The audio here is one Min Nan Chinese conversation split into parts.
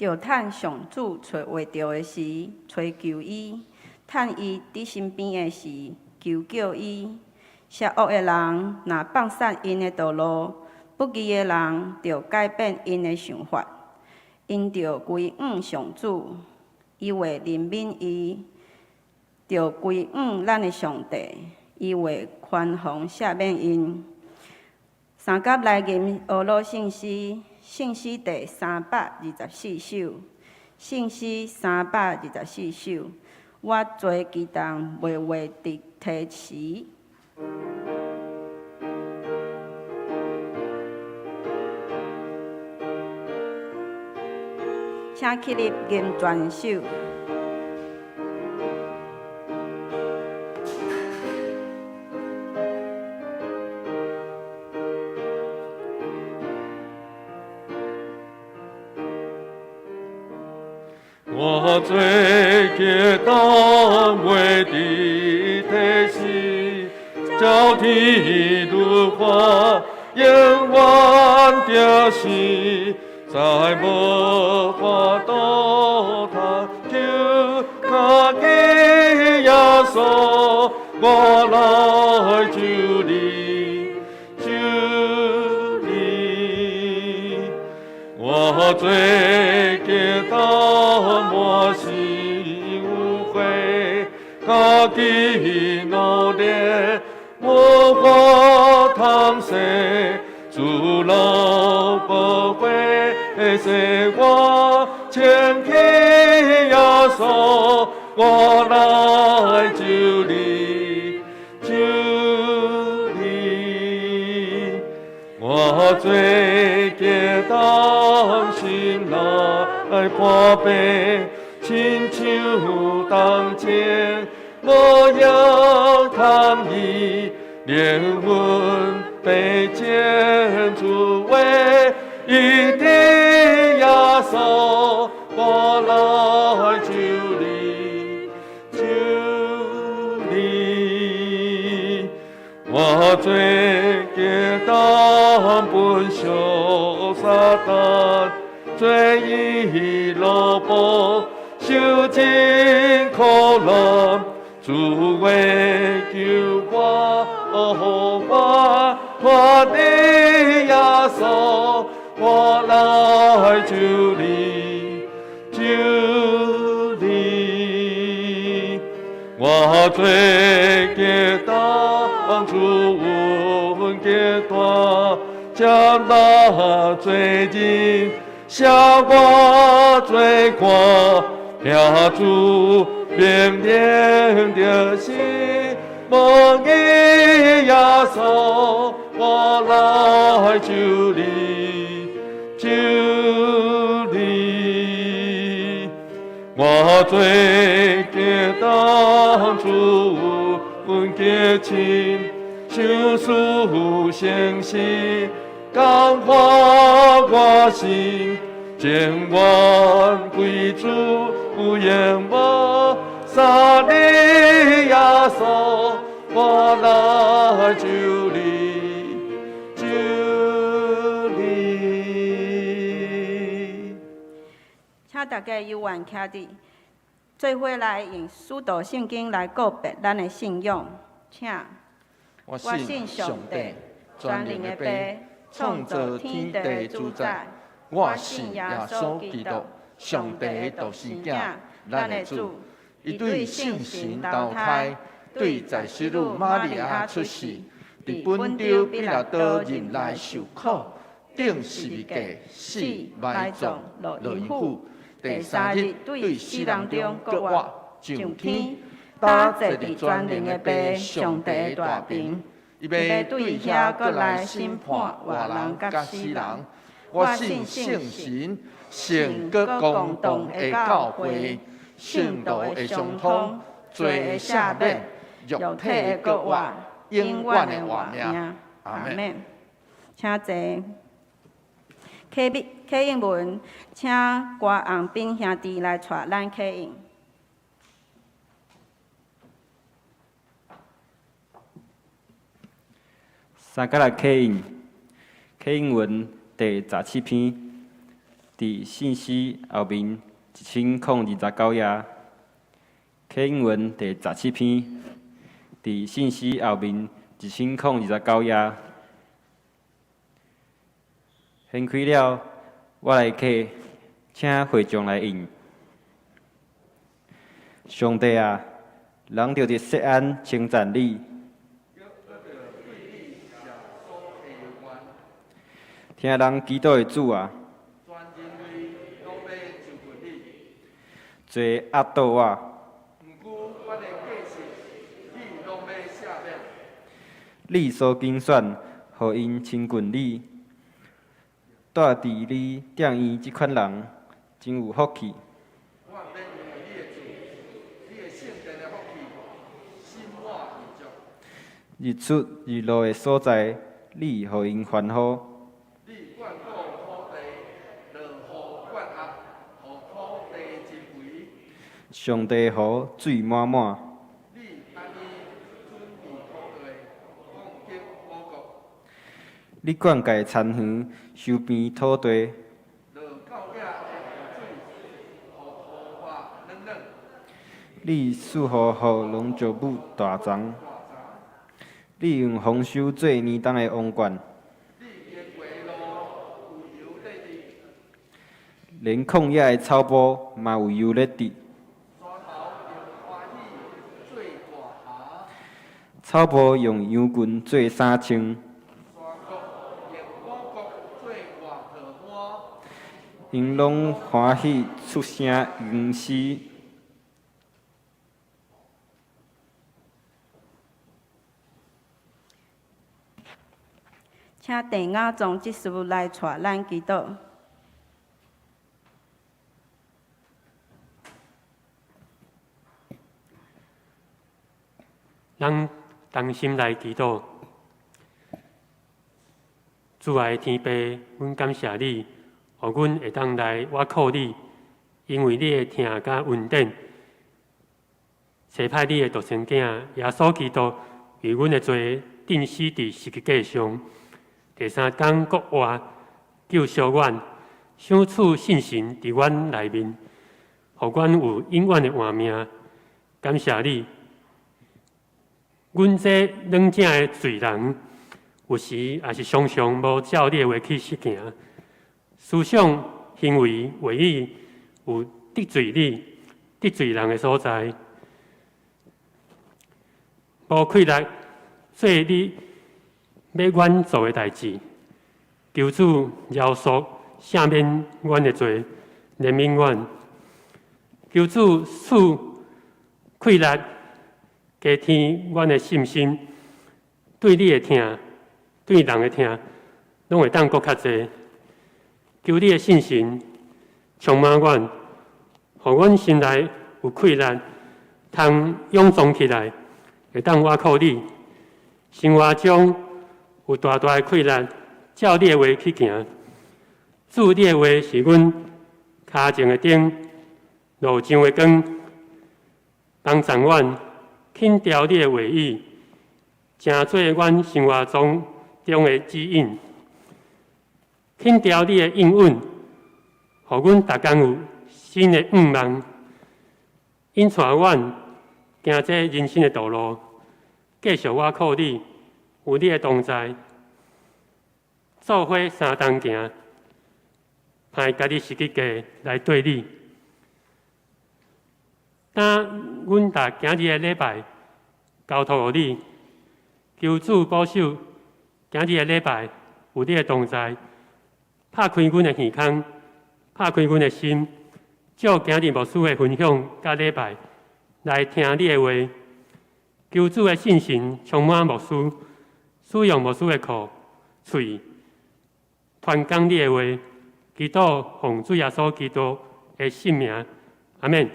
著趁上主揣會著的時，揣求伊；趁伊佇身邊的時，求叫伊。邪惡的人若放殺𪜶的道路，不義的人著改變𪜶的想法。𪜶著歸向上主，伊會憐憫伊；著歸向咱的上帝，伊會寬宏赦免𪜶。三甲來吟呵咾聖詩，聖詩第324首，聖詩324首。我罪激動，袂話得提詞。請起立吟全首。我罪激動袂得提死，照天如火，永遠定死，再無法度通求家己耶穌，我來求你，求你，我罪激動滿心有悔，家己努力無法通洗，主老寶血洗我清氣耶穌，我來求你，求你，我罪激動心內破病，親像當前無藥通醫，靈魂被剪除唯一的耶穌，我來求你，求你，我罪激動奔向撒旦，罪已落魄，受盡苦難，主為救我，予我脫離耶穌，我來求你，求你，我罪激動主恩極大，接納罪人，赦我罪過，聽主命令就是無義耶穌，我來求你，求你，我罪激動主恩極深，相思成死，感化我心，情願歸主，永無三離耶穌，我來求你，求你。請大家有緣徛佇，做伙來用使徒聖經來告白咱的信仰，請。我信上帝，全能的父，創造天地的主宰。我信耶穌基督，上帝的獨生囝，咱的主。伊對聖神投胎，對在洗女瑪利亞出世，佇本丟彼拉多任內受苦，釘十字架，死埋葬，落陰府。第三日對死人中復活，上天，搭坐佇全能的父上帝的大爿。伊欲對遐閣來審判活人佮死人。我信聖神，聖閣公同的教會，聖徒的相通，罪的赦免，肉體的復活，永遠的活命。阿門。請坐。啟啟應文，請郭紅斌兄弟來帶咱啟應。三角來啟應，啟應文第17篇，佇信息後面1029頁，啟應文第17篇，佇信息後面1029頁。掀開了，我來啟，請會眾來應。上帝啊，人著佇錫安稱讚你。聽人祈禱的主啊，罪壓倒我。你所揀選，予𪜶親近你，住佇你殿院這款人，真有福氣。日出日落的所在，你予𪜶歡呼。上帝的湖水滿滿。你灌溉田園，收平土地。你賜予予農作物大欉。你用豐收做年冬的王冠。連曠野的草埔嘛有油咧滴。草埔用羊群做衫穿。𪜶攏歡喜出聲吟詩。請鄭雅宗執事來帶咱祈禱。咱同心來祈禱，主愛的天父，阮感謝你，予阮會當來倚靠你，因為你的疼佮恩典，差派你的獨生囝耶穌基督為阮的罪釘死佇十字架上，第三工復活，救贖阮，賞賜聖神佇阮內面，予阮有永遠的活命。感謝你。阮這軟正的罪人，有時也是常常無照你的話去實行，思想、行為、話語有得罪你、得罪人的所在，無氣力做你欲阮做的代誌。求主饒恕、赦免阮的罪，憐憫阮。求主賜氣力，加添阮的信心，對你的疼，對人的疼，攏會當閣較濟。求你的聖神充滿阮，予阮心內有氣力，通勇壯起來，會當倚靠你。生活中有大大的氣力，照你的話去行。主，你的話是阮跤前的燈，路上的光，幫助阮。輕調你的話語，成做阮生活中的指引。輕調你的應允，予阮逐工有新的願望，引帶阮行這人生的道路，繼續倚靠你，有你的同在，做伙相同行，派家己十字架來綴你。當阮逐今日的禮拜交託予你，求主保守今日的禮拜有你的同在，拍開阮的耳孔，拍開阮的心，照今日牧師的分享佮禮拜來聽你的話。求主的聖神充滿牧師，使用牧師的口喙傳講你的話，祈禱奉主耶穌基督的聖名，阿們。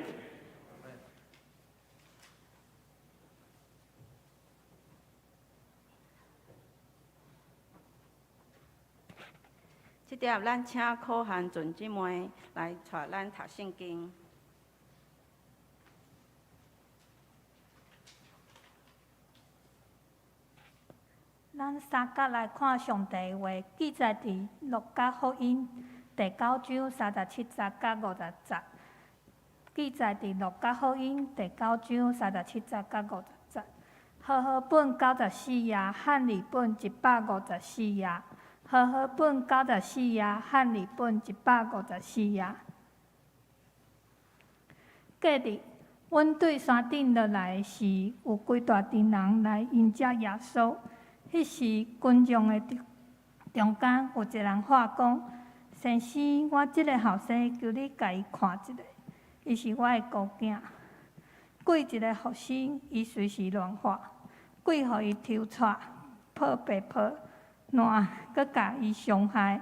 這碟咱請可涵準姊妹來帶咱讀聖經。咱三角來看上帝的話，記載佇路加福音第九章三十七節佮五十節，記載佇路加福音第九章三十七節佮五十節。和合本九十四頁，漢語本一百五十四頁。和合本九十四頁，漢語本一百五十四頁。過日，阮對山頂落來時，有規大陣人來迎接耶穌。彼時，群眾的中間有一個人喊講：先生，我這个後生，求你共伊看一下，伊是我的孤囝。鬼一个附身，伊隨時亂喊，鬼予伊抽掣，吐白泡，爛，閣共伊傷害，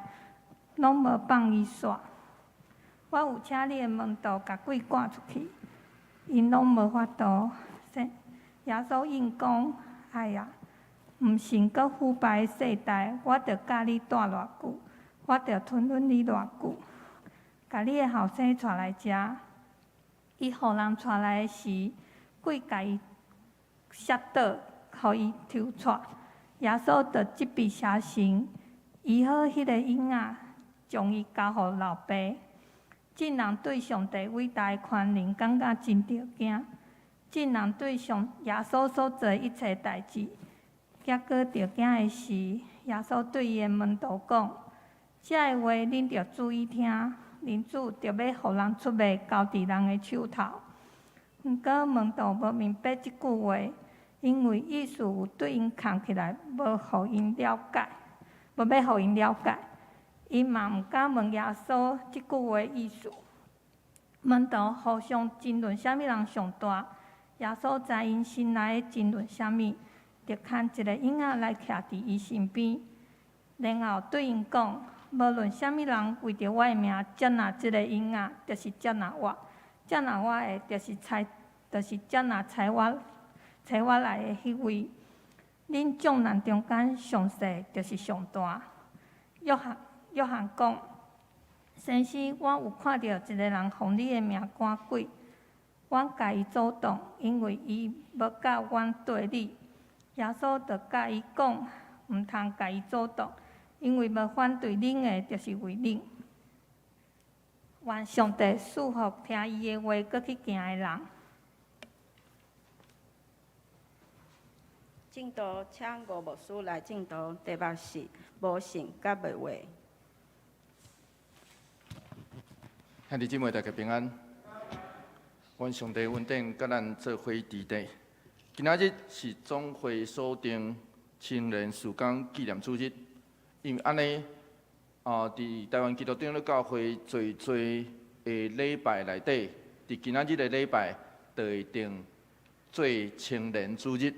攏無放伊煞。我有請你的門徒共鬼趕出去，𪜶攏無法度。耶穌應講：哎呀，毋信閣腐敗的世代，我著佮你蹛偌久？我著吞忍你偌久？共你的後生帶來遮。伊予人帶來的時，鬼共伊摔倒，予伊抽掣。耶穌就責備邪神，醫好彼個嬰仔，將伊交予老爸。眾人對上帝偉大的權能感覺真著驚。眾人對上耶穌所做的一切代誌，猶閣著驚的時，耶穌對伊的門徒講：這个話恁著注意聽，人子著欲予人出賣，交佇人的手頭。毋過門徒無明白這句話，因為意思有對𪜶藏起來，無予𪜶了解，無欲予𪜶了解。𪜶嘛毋敢問耶穌這句話意思。門徒互相爭論啥物人上大，耶穌知𪜶心內爭論啥物，就牽一個嬰仔來徛佇伊身邊，然後對𪜶講：無論啥物人為著我的名接納這个嬰仔，就是接納我；接納我的，就是接納差我來的彼位。恁眾人中間上細，就是上大。約翰講：先生，我有看著一个人奉你的名趕鬼，阮共伊阻擋，因為伊無佮阮綴裡。耶穌就共伊講：毋通共伊阻擋，因為無反對恁的，就是為恁。願上帝賜福聽伊的話，閣去行的人。證道，請吳牧師來證道，題目是無信佮袂話。兄弟姊妹，大家平安。願上帝恩典佮咱做伙佇底。今仔日是總會所定青年事工紀念主日，因為按呢，佇台灣基督長老教會濟濟的禮拜內底，佇今仔日的禮拜，就會定做青年主日，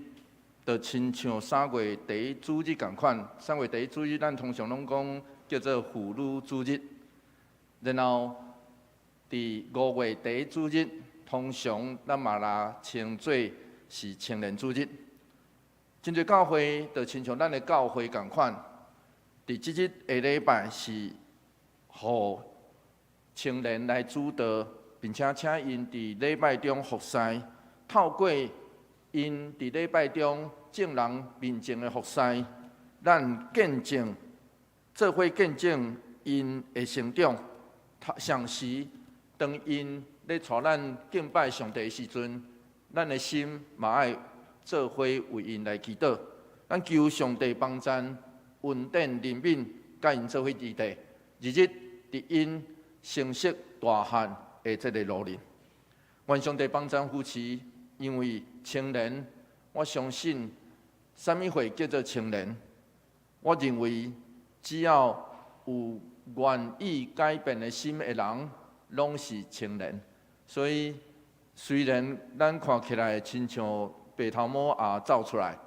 就親像三月第一主日仝款。三月第一主日，咱通常攏講叫做婦女主日，然後佇五月第一主日，通常咱嘛來稱做是青年主日。真濟教會就親像咱的教會仝款，佇這日的禮拜是予青年來主導，並且請𪜶佇禮拜中服侍，透過𪜶佇禮拜中眾人面前的服侍，咱見證做伙見證𪜶的成長。同時，當𪜶咧帶咱敬拜上帝的時陣，咱的心嘛愛做伙為𪜶來祈禱。咱求上帝幫贊、恩典、憐憫，佮𪜶做伙佇底，日日佇𪜶成熟大漢的這个路裡。願上帝幫贊扶持，因為青年，我相信啥物會叫做青年？我認為只要有願意改變的心的人，攏是青年。所以雖然咱看起來親像白頭毛也走出來，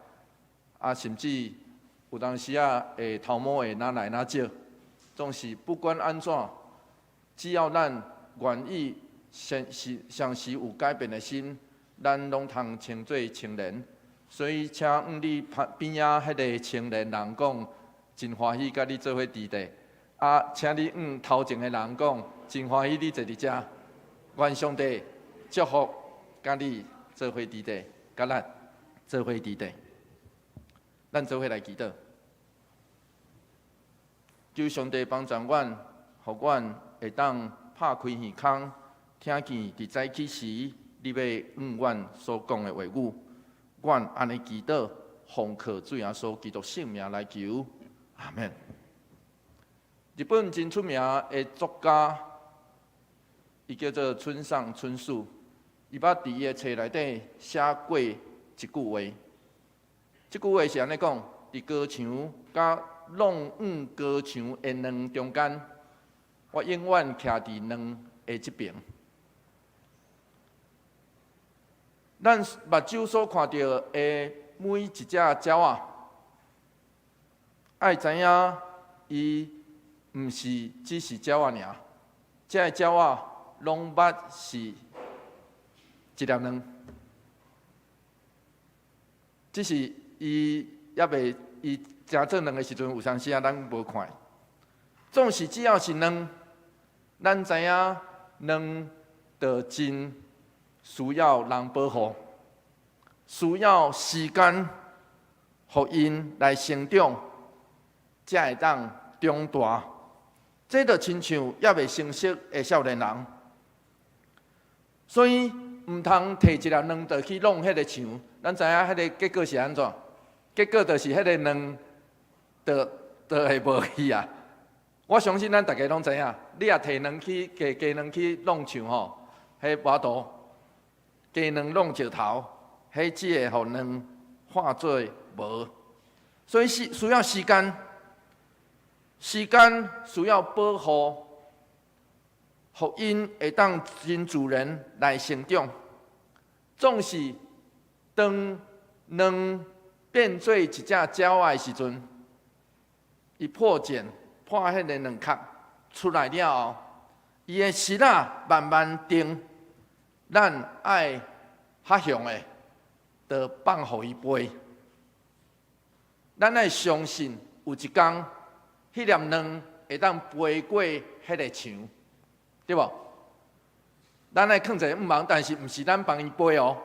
啊，甚至有當時仔會頭毛會若來若少，總是不管按怎，只要咱願意相時有改變的心，咱攏通稱做青年。所以，請向你旁邊仔彼个青年人講，真歡喜佮你做伙佇底。啊，請你向頭前的人講，真歡喜你坐佇遮。願上帝祝福佮你做伙佇底，佮咱做伙佇底。咱做伙來祈禱，求上帝幫助阮，予阮會當拍開耳孔，聽見佇早起時你欲向阮所講的話語。阮按呢祈禱，奉靠主耶穌基督聖名來求，阿門。日本真出名的作家，伊叫做村上春樹，伊捌佇伊的冊內底寫過一句話。這句話是按呢講：佇高牆佮弄往高牆的卵中間，我永遠徛佇卵的這爿。咱目睭所看著的每一隻鳥仔，愛知影伊毋是只是鳥仔爾，這个鳥仔攏捌是一粒卵，只是伊猶未伊成做卵的時陣，有當時仔咱無看。總是只要是卵，咱知影卵就真需要人保護，需要時間，予𪜶來成長，才會當長大。這就親像猶未成熟的少年人，所以毋通提一粒卵就去弄彼个牆。咱知影彼个結果是按怎？結果就是彼個卵就會無去啊！我相信咱逐家攏知影，你若提卵去雞雞卵去弄牆吼，彼無法度雞卵弄石頭，彼只會予卵化做無。所以是需要時間，時間需要保護，予𪜶會當真自然來成長。總是當卵變做一隻鳥仔的時陣，伊破繭破彼个卵殼出來了後，伊的翼仔慢慢定，咱愛較雄的，就放予伊飛。咱愛相信有一工，彼粒卵會當飛過彼个牆，對無？咱愛囥一个向望，但是毋是咱幫伊飛哦，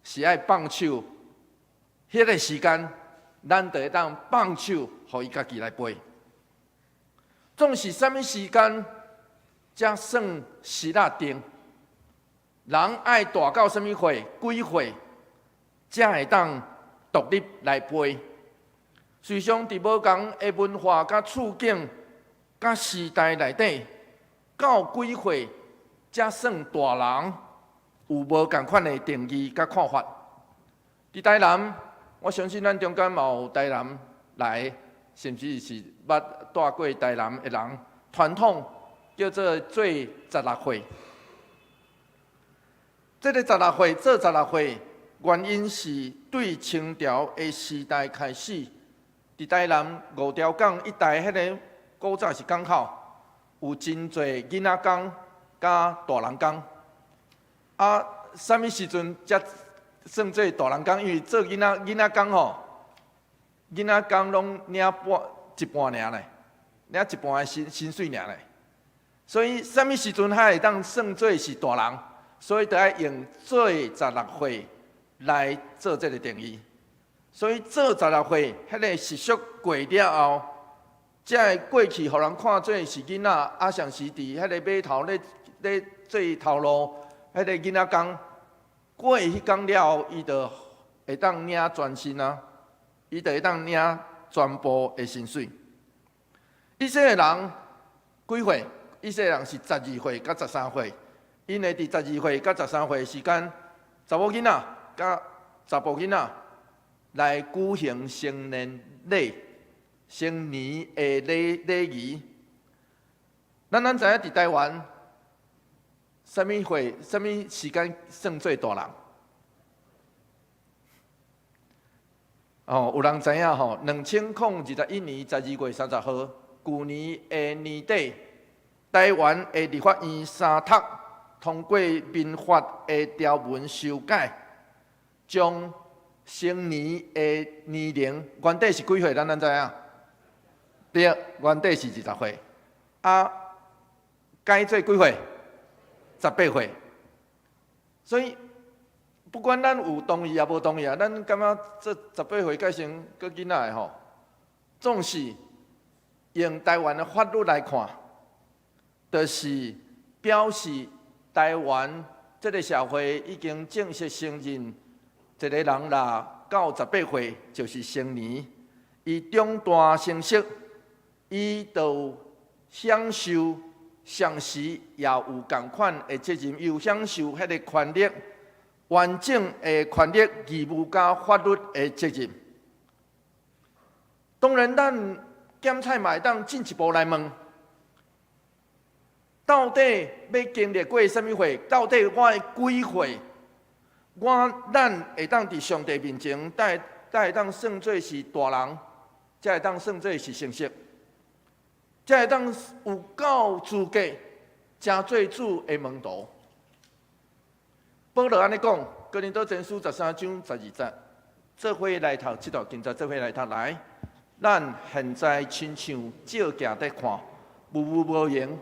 是愛放手。彼个時間，咱就會當放手，予伊家己來飛。總是啥物時間才算翼仔定？人愛大到啥物歲？幾歲才會當獨立來飛？隨常佇無仝的文化佮處境佮時代內底，到幾歲才算大人？有無仝款的定義佮看法？佇台南，我相信咱中間嘛有台南來，甚至是捌蹛過台南的人，傳統叫做做十六歲。這个十六歲做十六歲，原因是對清朝的時代開始，佇台南五條港一帶，彼个古早是港口，有真濟囡仔工佮大人工。啊，啥物時陣才算做大人工？因為做囡仔囡仔工吼，囡仔工攏領半一半爾咧，領一半的薪薪水爾咧。所以啥物時陣才會當算做是大人？所以就愛用做十六歲來做這个定義。所以做十六歲，彼个習俗過了後，才會過去，予人看做是囡仔，啊，像是佇彼个碼頭咧咧做頭路，彼个囡仔工過彼工了後，伊就會當領全薪啊，伊就會當領全部的薪水。以色列人幾歲？以色列人是十二歲佮十三歲，𪜶會佇十二歲佮十三歲的時間，查某囡仔佮查埔囡仔來舉行成年禮、成年的禮禮儀。咱知影佇台灣，啥物歲、啥物時間算做大人？哦，有人知影吼？2021年12月30號，舊年的年底，台灣的立法院三讀通過民法的條文修改，將成年的年齡原底是幾歲？咱知影？對，原底是二十歲。啊，改做幾歲？十八歲。所以不管咱有同意抑無同意啊，咱感覺這十八歲改成閣囡仔的吼，總是用台灣的法律來看，就是表示台灣這个社會已經正式承認，一個人若到18歲就是成年，伊長大成熟，伊就享受，同時也有仝款的責任，有享受彼个權利，完整的權利、義務佮法律的責任。當然，咱檢採嘛會當進一步來問：到底欲經歷過啥物歲？到底我的幾歲？咱會當佇上帝面前，才會當算做是大人，才會當算做是成熟，才會當有夠資格，成做主的門徒。保羅按呢講，哥林多前書13章12節，做伙來讀這段經節，做伙來讀來。咱現在親像照鏡佇看，模模無形，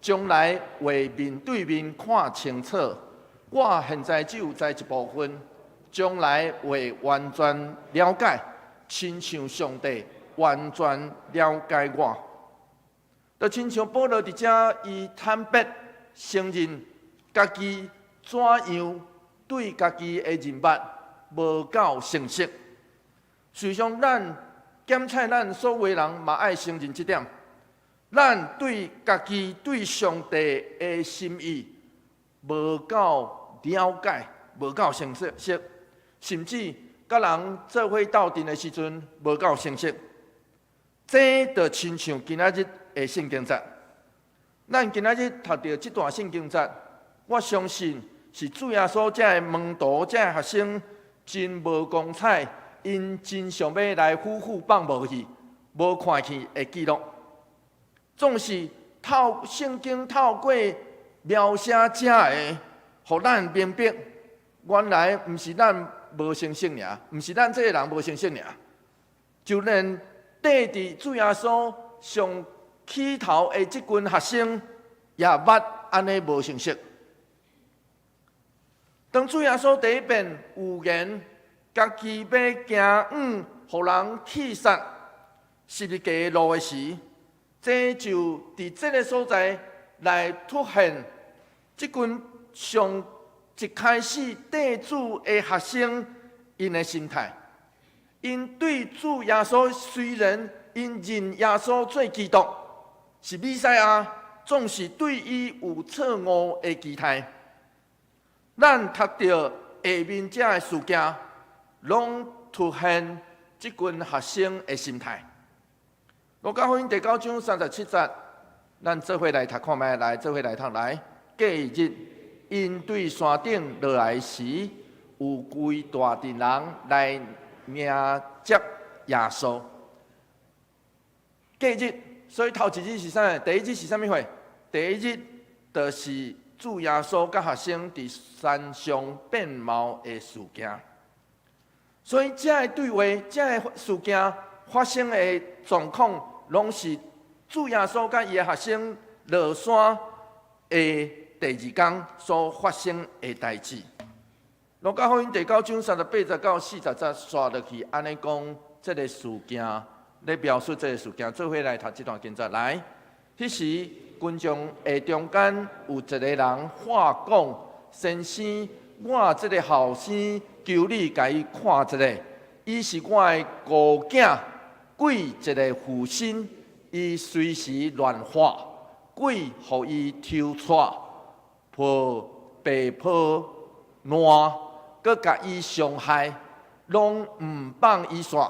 將來會面對面看清楚。我現在只有知一部分，將來會完全了解，親像上帝完全了解我。就親像保羅佇遮，伊坦白承認家己怎樣對家己的認捌無夠成熟。事實上，咱檢採咱所有人嘛愛承認這點，咱對家己對上帝的心意無夠了解，無夠成熟，甚至佮人做伙鬥陣的時陣無夠成熟。這就親像今仔日的聖經節，咱今仔日讀著這段聖經節，我相信是主耶穌這个門徒、這个學生真無光彩，𪜶真想欲來苦苦放無去、無看去的記錄。總是透聖經透過描寫這个，予咱明白，原來毋是咱無成熟爾，毋是咱這个人無成熟爾，就連綴佇主耶穌上起頭的這群學生，也捌按呢無成熟。當主耶穌第一遍預言，家己欲行往予人刺殺十字架的路的時，這就佇這个所在來凸顯這群上一開始綴主的學生𪜶的心態。𪜶對主耶穌雖然𪜶認耶穌做基督是彌賽亞，總是對伊有錯誤的期待。咱讀著下面這个事件，攏凸顯這群學生的心態。路加福音第九章三十七節，咱做伙來讀看覓，來做伙來讀來。隔日，𪜶對山頂落來時，有規大陣人來迎接耶穌。隔日，所以頭一日是啥？第一日是啥物貨？第一日就是主耶穌佮學生佇山上變貌的事件。所以，這个對話、這个事件發生的狀況，攏是主耶穌佮伊的學生落山的第二工所發生的代誌。路加福音第九章38節到40節，紲落去按呢講，這个事件咧描述這个事件，做伙來讀這段經節來。彼時群眾的中間有一個人喊講：先生，我這个後生，求你共伊看一下，伊是我的孤囝，鬼一个附身，伊隨時亂喊，鬼予伊抽掣，破白泡爛，閣共伊傷害，攏毋放伊煞。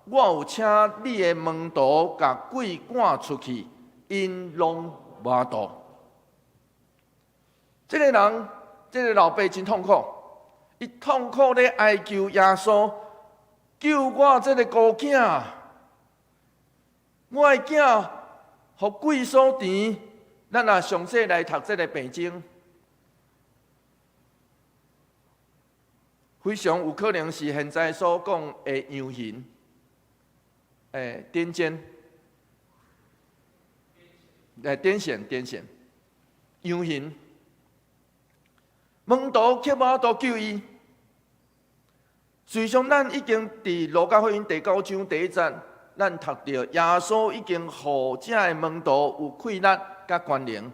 我有請你的門徒共鬼趕出去，𪜶攏無法度。這个人，這个老爸真痛苦，伊痛苦咧哀求耶穌，救我這个孤囝，我的囝予鬼所纏。咱若詳細來讀這个病徵，非常有可能是現在所講的陽痈，癲癇，癲癇，癲癇，陽痈。門徒卻無法度救伊。事實上，咱已經佇路加福音第九章第一節，咱讀著耶穌已經予這个門徒有氣力佮權能，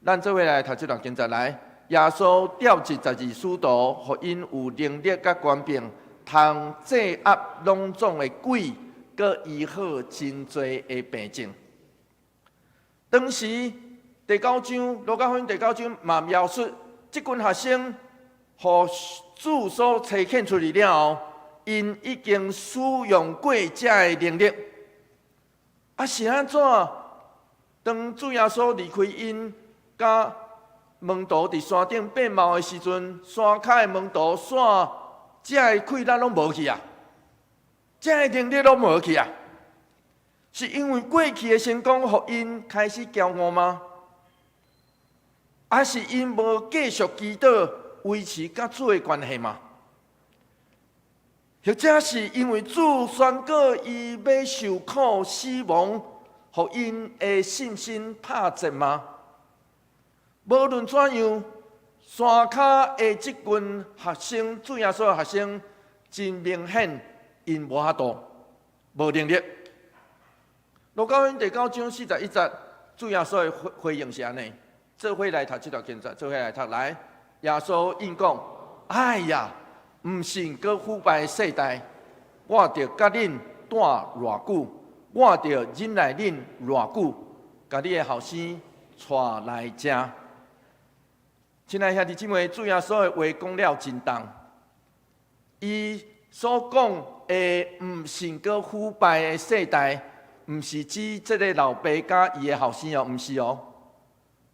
咱做伙來讀這段經節來。耶穌召集十二使徒，予𪜶有能力佮權柄，通制壓攏總的鬼，閣醫好真濟的病症。當時第九章，路加福音第九章嘛描述，這群學生予主所差遣出去了後，𪜶已經使用過這个能力。啊，是按怎？當主耶穌離開𪜶，佮門徒佇山頂變貌的時陣，山跤的門徒煞這个氣力攏無去啊，這个能力攏無去啊，是因為過去的成功，予𪜶開始驕傲嗎？還是𪜶無繼續祈禱維持佮主的關係嗎？或者是因為主宣告伊欲受苦死亡，予𪜶的信心拍折嗎？無論怎樣，山跤的這群學生，主耶穌的學生，真明顯，𪜶無法度，無能力。路加福音第九章四十一節，主耶穌的回應是按呢，做伙來讀這段經節，做伙來讀來。耶穌應講：哎呀，毋信閣腐敗的世代，我著佮恁蹛偌久？我著忍耐恁偌久？共你的後生帶來遮。親愛兄弟姊妹，主耶穌的話講了真重，伊所講的毋信閣腐敗的世代，毋是指這个老爸佮伊的後生哦，毋是哦。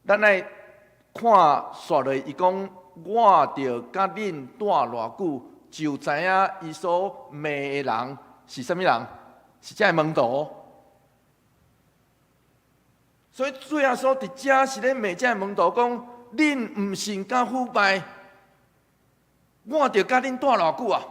咱來看煞落，伊講我著佮恁蹛偌久，就知影伊所罵的人是啥物人，是這个門徒。所以主耶穌佇遮是咧罵這个門徒講，恁毋信佮腐敗，我著佮恁蹛偌久啊？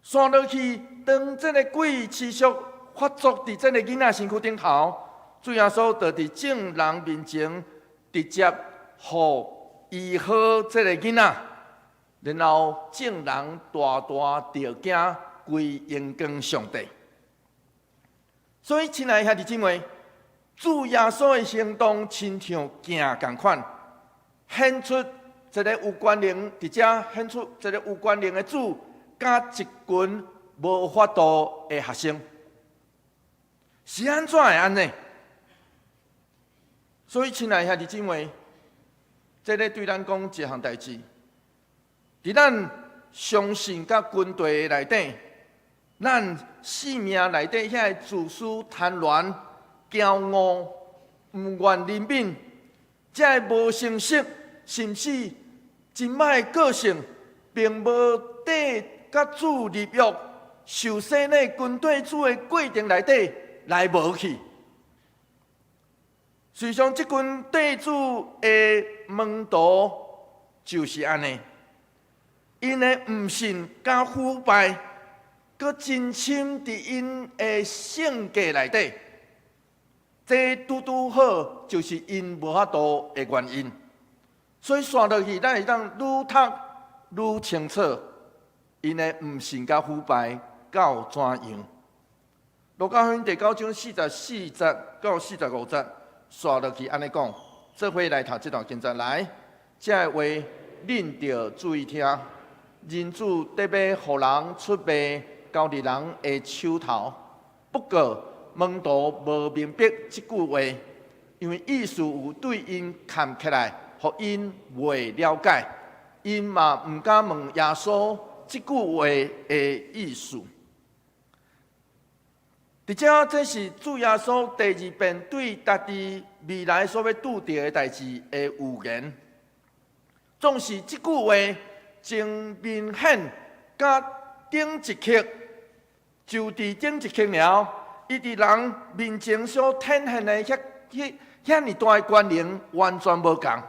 煞落去，當這个鬼持續發作佇這个囡仔身軀頂頭，主耶穌就佇眾人面前直接予醫好這个囡仔，然後眾人大大著驚，歸榮光上帝。所以，親愛的兄弟姊妹，主耶穌的行動親像鏡仝款，顯出一个有權能，佇遮顯出一个有權能的主，佮一群無法度的學生，是按怎會按呢？所以，親愛兄弟姊妹，這个對咱講一項代誌，佇咱相信佮軍隊內底，咱生命內底遐个自私、貪婪、驕傲、毋願憐憫，這个無誠實，甚至真歹的個性，並無綴佮主立約、受洗禮跟綴主的過程內底來無去。事實上，這群綴主的門徒就是按呢，𪜶的毋信佮腐敗，閣真深佇𪜶的性格內底，這拄拄好就是𪜶無法度的原因。所以煞落去，咱會當愈讀愈清楚，𪜶的毋信佮腐敗到怎樣。路加福音第九章四十四節到四十五節，煞落去按呢講，做伙來讀這段經節來，這个話恁著注意聽。人子得欲予人出賣，交佇人的手頭。不過門徒無明白這句話，因為意思有對𪜶崁起來，予𪜶袂了解。𪜶嘛毋敢問耶穌這句話的意思。佇遮，這是主耶穌第二遍對家己未來所欲拄著的代誌的預言。總是這句話真明顯，佮頂一刻，就佇頂一刻爾，伊佇人面前所展現的遐彼遐爾大的權能，完全無仝。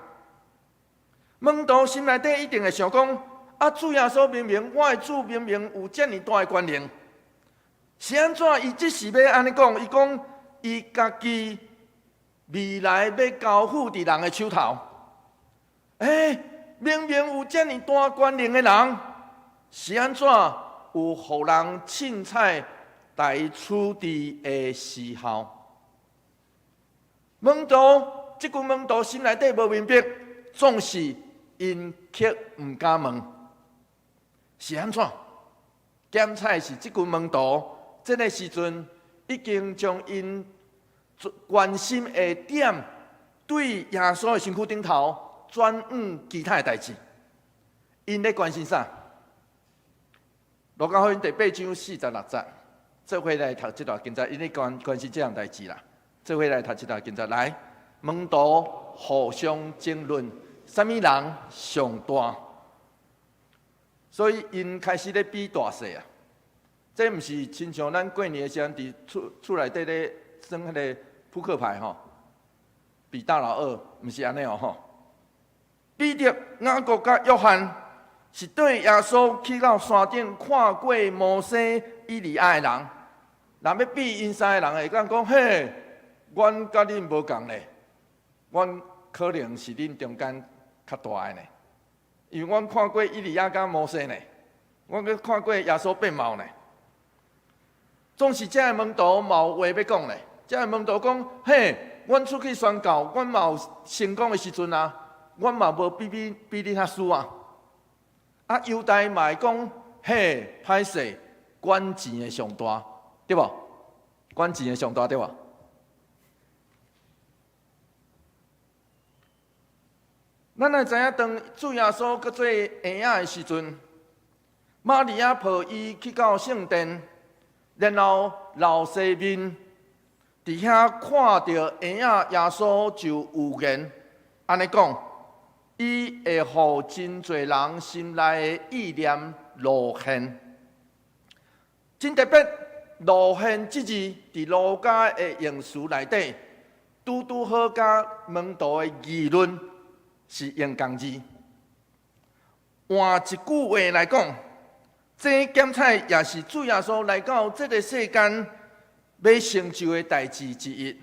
門徒心內底一定會想講：啊，主耶穌明明，我的主明明有遮爾大的權能。是按怎？伊這時欲按呢講，伊講伊家己未來欲交付佇人的手頭。欸，明明有遮爾大權能的人，是按怎有予人凊彩來處置的時候？門徒，這群門徒心內底無明白，總是𪜶卻毋敢問，是按怎？檢採是這群門徒，這个時陣已經將𪜶關心的點對耶穌的身軀頂頭轉往其他的代誌。𪜶咧關心啥？路加福音第八章四十六節，做伙來讀這段經節，𪜶咧關心這項代誌啦。做伙來讀這段經節，來，門徒互相爭論，啥物人上大？所以𪜶開始咧比大細啊。這毋是親像咱過年的時陣，佇厝內底咧耍彼个撲克牌吼，比大老二，毋是按呢哦吼。彼得、雅各佮約翰是綴耶穌去到山頂看過摩西、以利亞的人，若欲比𪜶三个人會當講嘿，阮佮恁無仝咧，阮可能是恁中間較大的呢，因為阮看過以利亞佮摩西呢，阮閣看過耶穌變貌呢。總是這个門徒嘛有話欲講咧，這个門徒講嘿，阮出去宣教，阮嘛有成功的時陣啊，阮嘛無比恁較輸啊。啊，猶大嘛會講嘿，歹勢，管錢的上大，對無？管錢的上大，對無？咱來知影，當主耶穌閣做嬰仔的時陣，瑪利亞抱伊去到聖殿，然後老西面佇遐看著嬰仔耶穌，就預言按呢講，伊會予真濟人心內的意念露現。真特別，露現這字佇路加的用詞內底，拄拄好佮門徒的議論是用仝字。換一句話來講，這檢採也是主耶穌來到這个世間欲成就的代誌之一。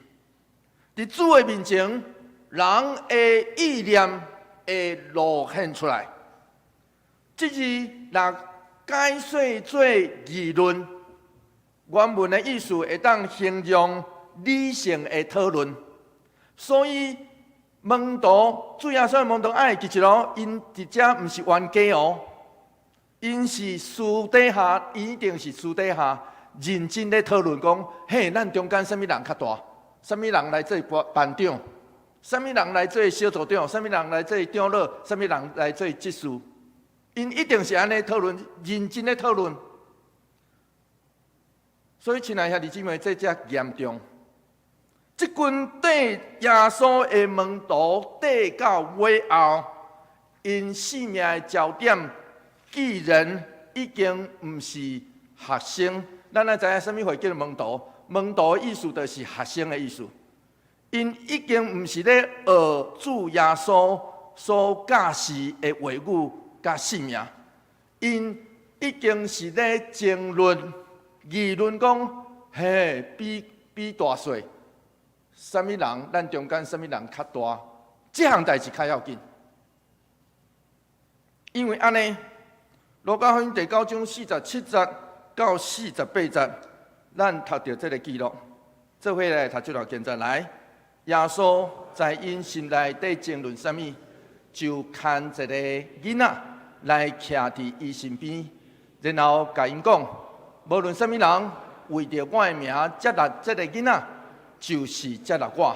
佇主的面前，人的意念會露現出來。這字若解說做議論，原文的意思會當形容理性的討論。所以門徒，主耶穌的門徒愛記一囉，𪜶佇遮毋是冤家哦，𪜶是私底下，一定是私底下認真咧討論講，嘿，咱中間啥物人較大？啥物人來做班長？啥物人來做小組長？啥物人來做長老？啥物人來做執事？𪜶一定是按呢討論，認真咧討論。所以，親愛兄弟姊妹，這才嚴重。這群綴耶穌的門徒綴到尾後，𪜶性命的焦點，既然已經毋是學生。咱愛知影啥物話叫門徒？門徒的意思就是學生的意思。𪜶已經毋是咧學主耶穌所教示的話語佮性命，𪜶已經是咧爭論、議論講，嘿，比比大細。啥物人，咱中間啥物人較大？這項代誌較要緊，因為按呢，路加福音第九章四十七節到四十八節，咱讀著這个記錄，做伙來讀這段經節來。耶穌知𪜶心內底爭論啥物，就牽一个囡仔來徛佇伊身邊，然後共𪜶講：無論啥物人為著我的名接納這个囡仔，就是接納我，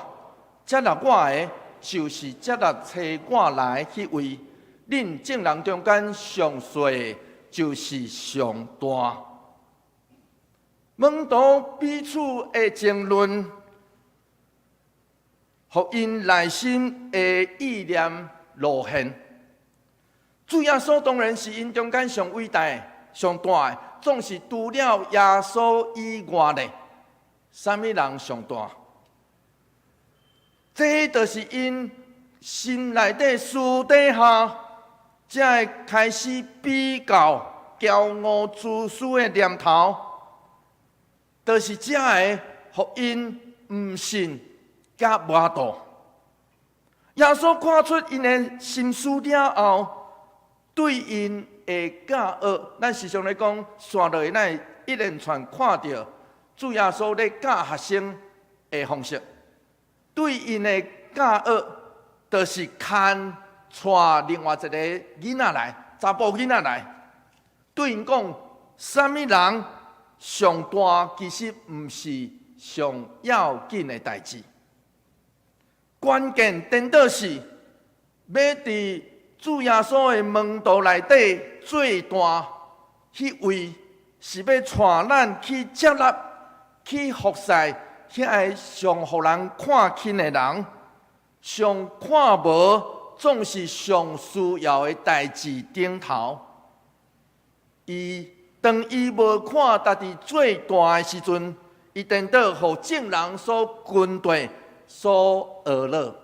接納我的，就是接納差我來彼位。恁眾人中間上細的，就是上大。門徒彼此的爭論，予𪜶內心的意念露現。主耶穌當然是𪜶中間上偉大的、上大的，總是除了耶穌以外的，啥物人上大？這就是𪜶心內底私底下，才會開始比較驕傲自私的念頭，就是這个，予𪜶毋信佮無度。耶穌看出𪜶的心思了後，對𪜶的教學，咱時常咧講，紲落去，咱會一連串看著主耶穌咧教學生的方式。對𪜶的教學，就是牽帶另外一個囡仔來，查埔囡仔來，對𪜶講，啥物人上大，其實毋是上要緊的代誌。關鍵顛倒是，欲佇主耶穌的門徒內底最大彼位，是欲帶咱去接納、去服侍遐个上予人看輕的人，上看無總是上需要的代誌頂頭。伊當伊無看家己最大的時陣，伊顛倒予眾人所跟隨、所學了。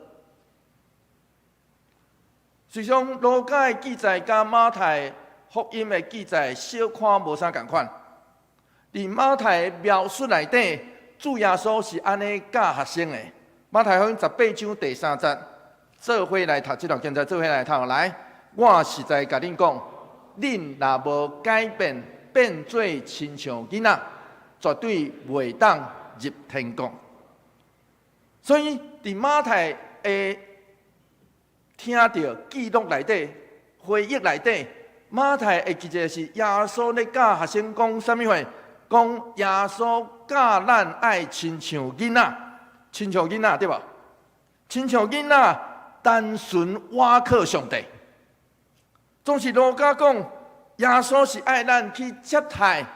實際上，路加的記載佮馬太福音的記載小可無啥仝款。佇馬太描述內底，主耶穌是按呢教學生的。馬太福音18章第3節，做伙來讀這段經節，做伙來讀來。我實在共恁講，恁若無改變，變做親像囡仔，絕對袂當入天國。所以，佇馬太的聽著記錄內底、回憶內底，馬太會記載是耶穌咧教學生講啥物話？講耶穌教咱愛親像囡仔，親像囡仔對無？親像囡仔單純倚靠上帝。總是路加講，耶穌是愛咱去接待、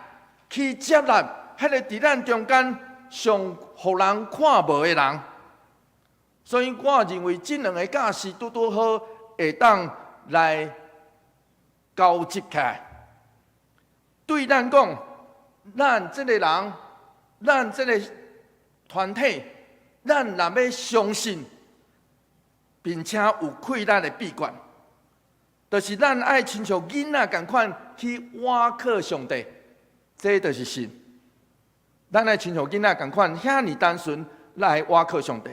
去接納，彼個佇咱中間上予人看無的人。所以我認為這兩个教示拄拄好會當來交織起來。對咱講，咱這个人，咱這个團體，咱若欲相信，並且有氣力的秘訣，就是咱愛親像囡仔仝款去倚靠上帝，這就是信。咱愛親像囡仔仝款，遐爾單純來倚靠上帝。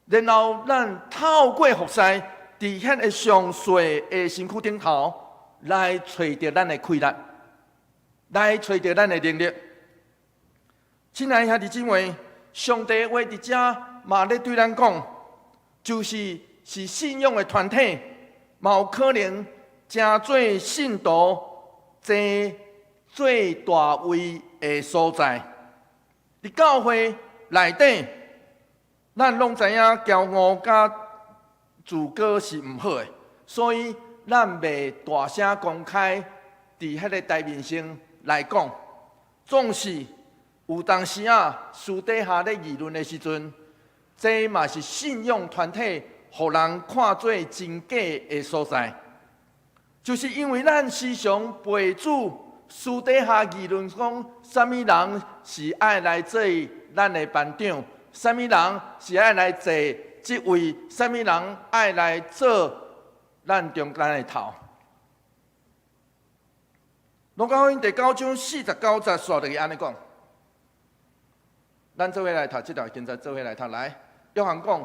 然後咱透過服侍，佇彼个上細的身軀頂頭，來揣著咱的氣力，來揣著咱的能力。親愛兄弟姊妹，上帝話佇遮嘛咧對咱講，就是是信仰的團體，嘛有可能成做信徒爭最大位的所在。佇教會內底，咱攏知影驕傲佮自高是毋好的，所以咱袂大聲公開佇彼个台面上來講。總是有當時啊，私底下咧議論的時陣，這嘛是信仰團體予人看做真假的所在。就是因為咱時常陪主私底下議論講，啥物人是愛來做咱的班長。啥物人是愛來坐這位？啥物人愛來做咱中間的頭？路加福音第9章49節，煞落去按呢講。咱做伙來讀這段經節，做伙來讀來。約翰講：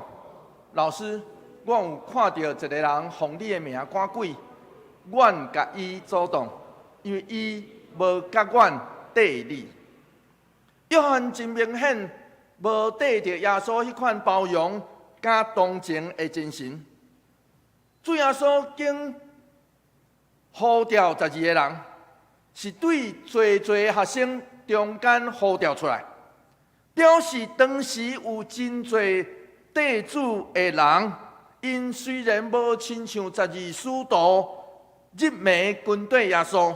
老師，我有看著一个人奉你的名趕鬼，阮共伊阻擋，因為伊無佮阮綴你。約翰真明顯。無綴著耶穌彼款包容佮同情的精神，主耶穌經呼召12个人，是對濟濟學生中間呼召出來，表示當時有真濟綴主的人，𪜶雖然無親像十二使徒入暝跟綴耶穌，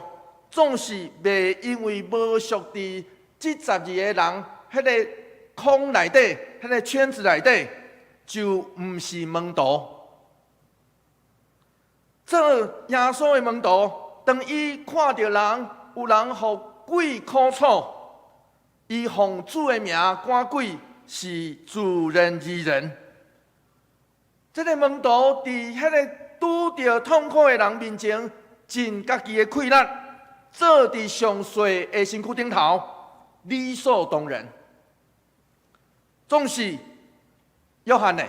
總是袂因為無屬佇這十二个人彼个框內底，彼个圈子內底，就毋是門徒。做耶穌的門徒，當伊看著人有人予鬼苦楚，伊奉主的名趕鬼，是自然而然。這个門徒佇彼个拄著痛苦的人面前，盡家己的氣力，做佇上細的身軀頂頭，理所當然。總是約翰呢？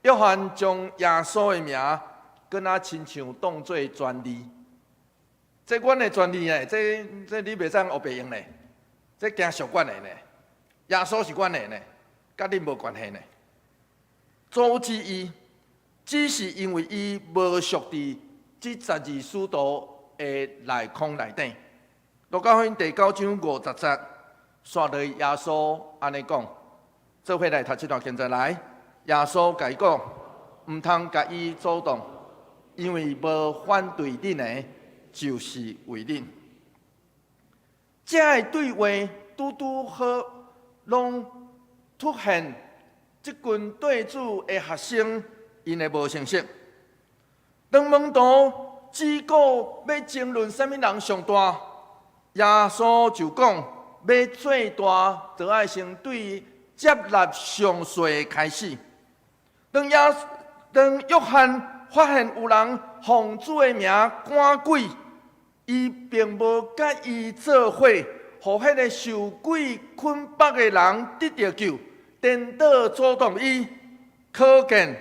約翰將耶穌的名，敢若親像當做專利。這阮的專利呢？這你袂使烏白用呢？這驚屬阮的呢？耶穌是阮的呢，佮恁無關係呢。阻止伊，只是因為伊無屬佇這十二使徒的內框內底。路加福音第九章五十節，煞落耶穌按呢講，做伙來讀這段經節來。耶穌共伊講，毋通共伊阻擋，因為無反對恁的，就是為恁。這个對話拄拄好，攏凸顯這群對主的學生𪜶的無成熟。當門徒只顧欲爭論啥物人上大，耶穌就講欲做大，就愛先對接納上細開始。當約翰發現有人奉主的名趕鬼，伊並無共伊做伙，予彼个受鬼捆縛的人得著救，顛倒阻擋伊。可見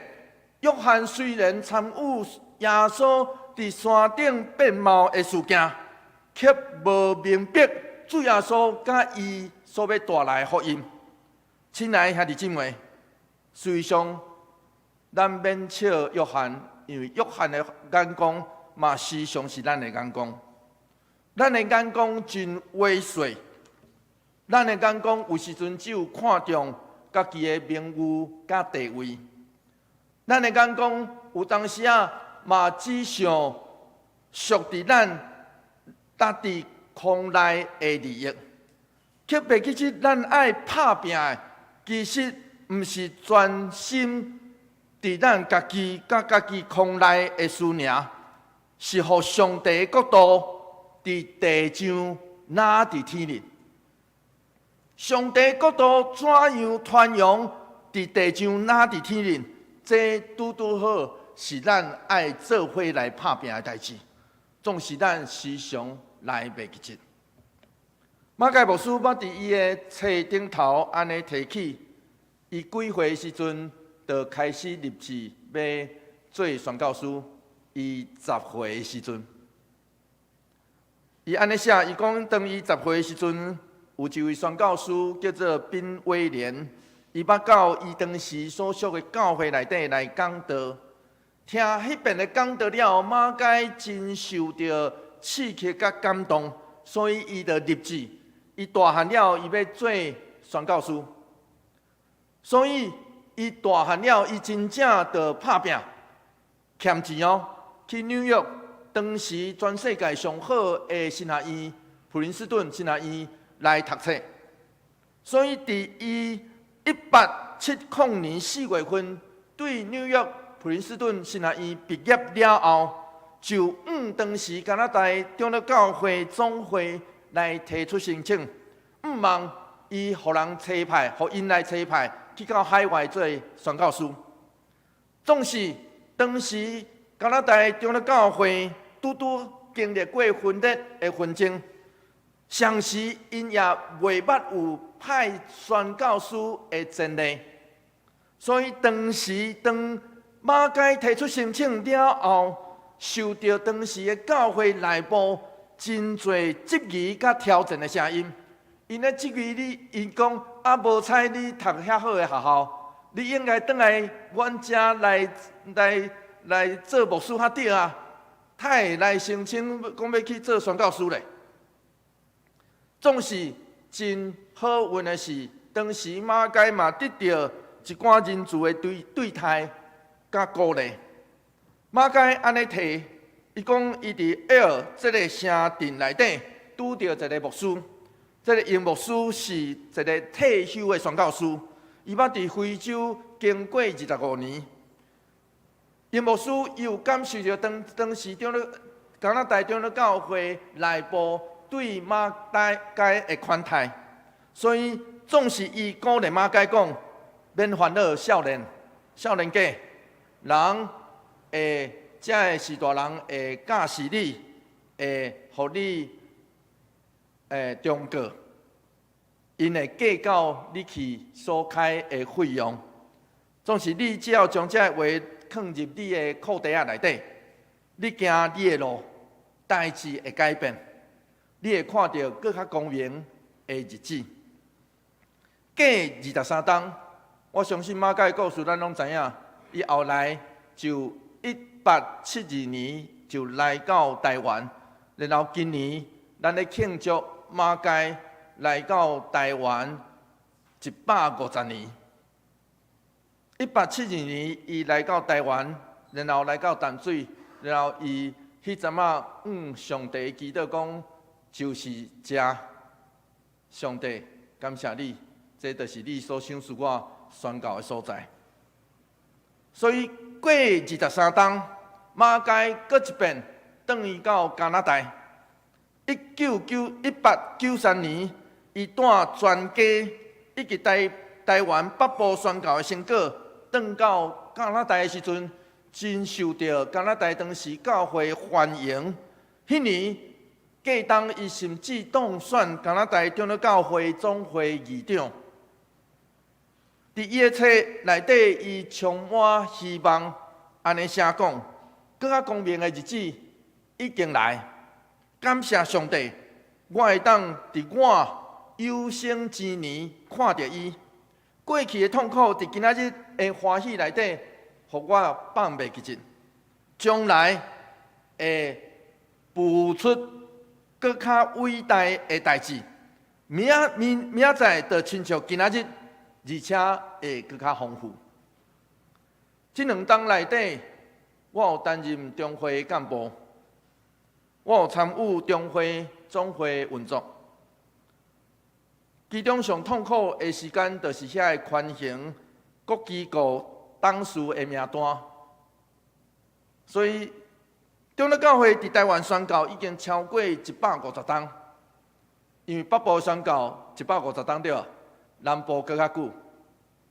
約翰雖然參與耶穌佇山頂變貌的事件，卻無明白主耶穌佮伊所欲帶來的福音。親愛兄弟姊妹，事實上，咱免笑約翰，因為約翰的眼光嘛，時常是咱的眼光。咱的眼光真微細，咱的眼光有時陣只有看重家己的名譽佮地位。咱的眼光有當時仔嘛，只想屬佇咱家己框內的利益，卻袂記得咱愛拍拚的，其實毋是專心佇咱家己佮家己框內的事爾，是予上帝的國度佇地上若佇天裡。上帝國度怎樣傳揚佇地上若佇天裡？這拄拄好是咱愛做伙來拍拚的代誌，總是咱時常來袂記得。馬偕牧師捌佇伊的冊頂頭按呢提起，伊幾歲時陣就開始立志欲做宣教師。伊十歲的時陣，伊按呢寫，伊講當伊十歲的時陣，有一位宣教師叫做賓威廉，伊捌到伊當時所屬的教會內底來講道，聽彼遍的講道了後，馬偕真受著刺激佮感動，所以伊就立志，伊大漢了，伊欲做宣教師，所以伊大漢了，伊真正就拍拚，儉錢哦，去紐約，當時全世界上好的神學院——普林斯頓神學院來讀冊。所以佇伊1870年4月份對紐約普林斯頓神學院畢業了後，就向當時加拿大長老教會總會來提出申請，向望伊予人差派，予𪜶來差派去到海外做宣教師。總是當時加拿大長老教會拄拄經歷過分裂的紛爭，同時𪜶也袂捌有派宣教師的前例，所以當時當馬偕提出申請了後，受著當時的教會內部真濟質疑佮挑戰的聲音。𪜶咧質疑你，𪜶講啊，無彩你讀遐好的學校，你應該轉來阮遮來來來做牧師較對啊，哪會來申請講欲去做宣教師咧。總是真好運的是，當時馬偕嘛得著一寡仁慈的對對待佮鼓勵。馬偕按呢提，伊講伊佇 L 這个城鎮內底拄著一个牧師，這个英牧師是一个退休的宣教師，伊捌佇非洲經過25年。英牧師伊有感受著當當時長老加拿大長老教會內部對馬偕的款待，所以總是伊鼓勵馬偕講，免煩惱，少年，少年家，人會遮的序大人會教示你，會予你忠告，𪜶會計較你去所開的費用。總是你只要將這个話囥入你的褲袋仔內底，你行你的路，代誌會改變，你會看著閣較光明的日子。過23冬，我相信馬偕的故事咱攏知影，伊後來就1872年就來到台灣，然後今年咱咧慶祝馬偕來到台灣150年。1872年，伊來到台灣，然後來到淡水，然後伊彼陣仔向上帝祈禱講，就是遮，上帝感謝你，這就是你所賞賜我宣教的所在。所以過23冬，馬偕閣一遍轉移到加拿大。1893年，伊帶全家以及台灣北部宣教的成果，轉到加拿大的時陣，真受著加拿大當時教會歡迎。彼年過冬，伊甚至當選加拿大長老教會總會議長。佇伊的冊內底，伊充滿希望，按呢寫講：閣較光明的日子已經來。感謝上帝，我會當佇我有生之年看著伊。過去的痛苦，佇今仔日的歡喜內底，予我放袂記得。將來會付出閣較偉大的代誌。明仔明明仔載就親像今仔日，而且會閣較豐富。這兩冬內底，我有擔任中會幹部，我有參與中會總會運作。其中上痛苦的時間，就是遐个權衡各機構董事的名單。所以，長老教會佇台灣宣教已經超過150冬，因為北部宣教150冬對，南部閣較久，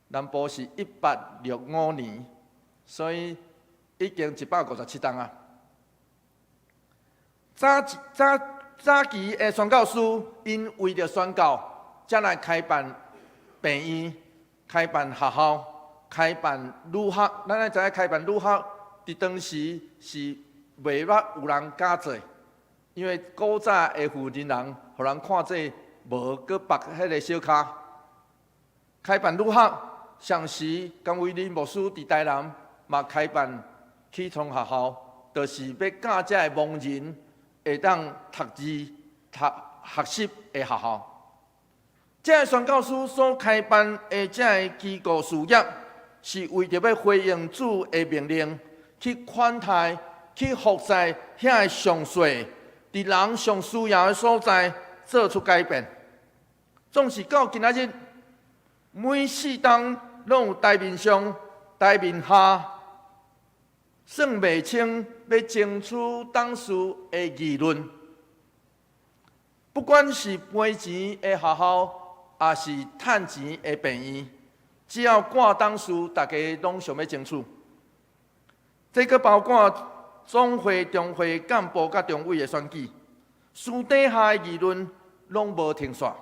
南部是1865年，所以已經157冬啊。早早早期的宣教師，𪜶為著宣教，才來開辦病院、開辦學校、開辦女學。咱愛知影開辦女學，佇當時是袂捌有人敢做，因為古早的婦人人，予人看做無閣縛彼个小跤。開辦女學，上時甘為霖牧師佇台南嘛開辦起床學校，就是欲教這个盲人會當讀字、讀學習的學校。這个宣教師所開辦的這个機構事業，是為著欲回應主的命令，去款待、去服侍遐个上細，佇人上需要的所在做出改變。總是到今仔日，每四冬攏有台面上、台面下，算袂清欲爭取董事的議論。不管是賠錢的學校，抑是趁錢的病院，只要掛董事，大家攏想欲爭取。這閣包括總會、中會幹部佮中委的選舉，私底下的議論攏無停煞。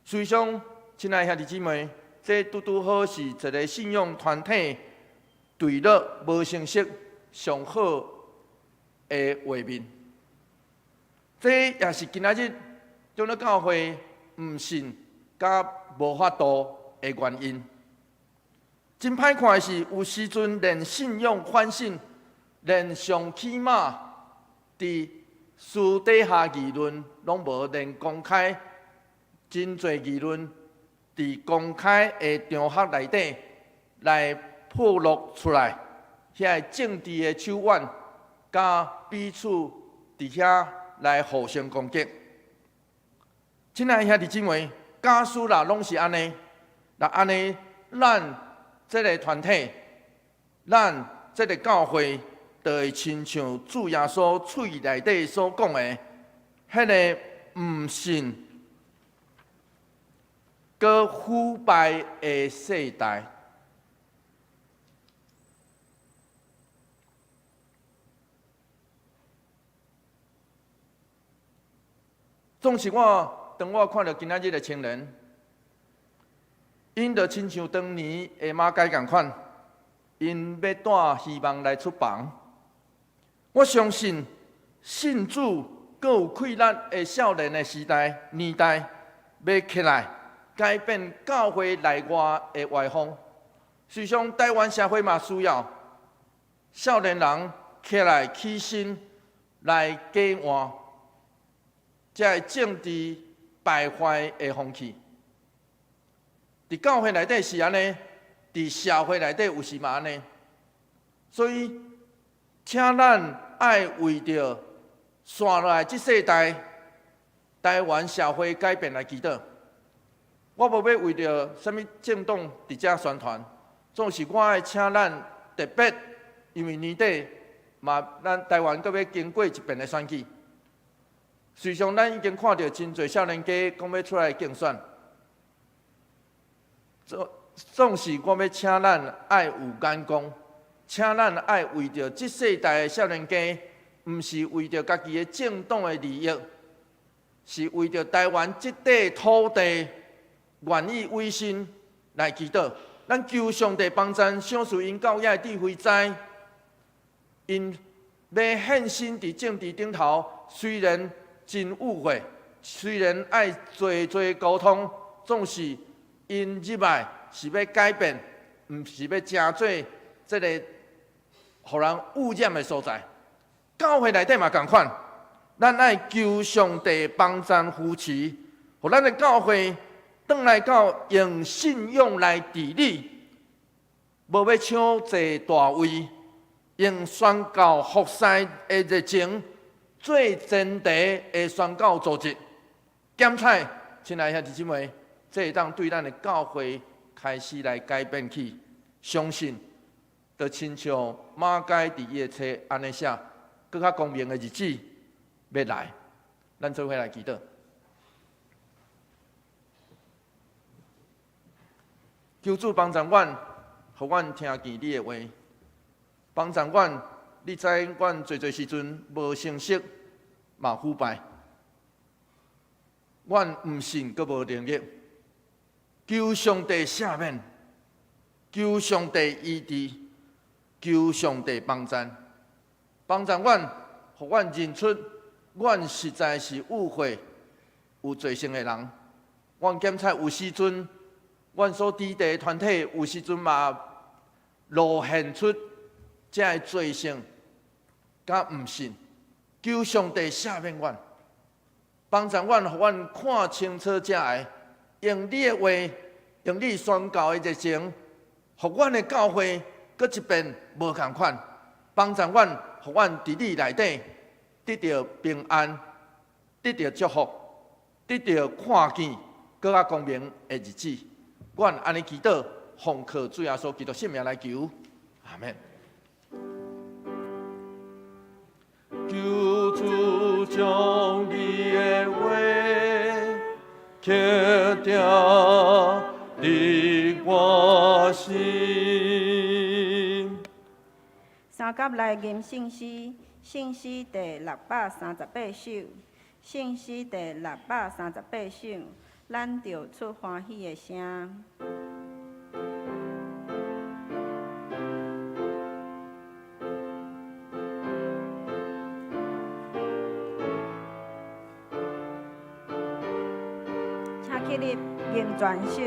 事實上，親愛兄弟姊妹，這拄拄好是一个信仰團體墜落無成色上好的畫面。這也是今仔日長老教會毋信佮無法度的原因。真歹看的是，有時陣連信仰反省，連上起碼佇私底下議論攏無，連公開真濟議論佇公開的場合內底來暴露出來，遐個政治的手腕，佮彼此佇遐來互相攻擊。親愛兄弟姊妹，假使若攏是按呢，若按呢，咱這个團體，咱這个教會，就會親像主耶穌喙內底所講的，彼个毋信、閣腐敗的世代。總是我，當我看著今仔日的青年，𪜶就親像當年的馬偕仝款，𪜶欲帶希望來出房。我相信信主閣有氣力的少年的時代年代，欲起來，改變教會內外的歪風。事實上，台灣社會嘛需要少年人起來起身來改換這个政治敗壞的風氣。佇教會內底是按呢，佇社會內底有時嘛按呢。所以，請咱愛為著紲落來這世代台灣社會改變來祈禱。我無欲為著啥物政黨佇遮宣傳，總是我愛請咱特別，因為年底嘛，咱台灣閣欲經過一遍的選舉。事實上，咱已經看著真濟少年家講欲出來競選。總是我欲請咱愛有眼光，請咱愛為著這世代的少年家，毋是為著家己的政黨的利益，是為著台灣這塊土地願意委身來祈禱。咱求上帝幫贊，賞賜𪜶夠遐的智慧知，𪜶欲獻身佇政治頂頭，雖然真誤會，雖然愛濟濟溝通，總是𪜶入來是欲改變，毋是欲成做這個予人污染的所在。教會內底嘛仝款，咱愛求上帝幫贊扶持，予咱的教會轉來到用信仰來治理，無欲搶坐大位，用宣教服侍的熱情做前提的宣教組織。檢採，親愛兄弟姊妹，這會當對咱的教會開始來改變去，相信，就親像馬偕佇伊的冊按呢寫，閣較光明的日子欲來，咱做伙來祈禱。求主幫助阮，予阮聽見你的話。幫助阮，你知阮濟濟時陣無誠實，嘛腐敗。阮毋信，閣無能力。求上帝赦免，求上帝醫治，求上帝幫贊，幫助阮，予阮認出，阮實在是誤會有罪性的人。阮檢查有時陣，阮所佇的團體有時陣嘛露現出這个罪性佮毋信。求上帝赦免阮，幫助阮，予阮看清楚這个，用你的話，用你宣教的熱情，予阮的教會閣一遍無仝款，幫助阮，予阮佇你內底得著平安，得著祝福，得著看見閣較光明的日子。阮按呢祈禱，奉靠主耶穌基督聖名來求，阿們。求主將你的話刻定佇我心。三甲來吟聖詩，聖詩第638首，聖詩第638首，咱著出歡喜的聲。請起立，吟全首。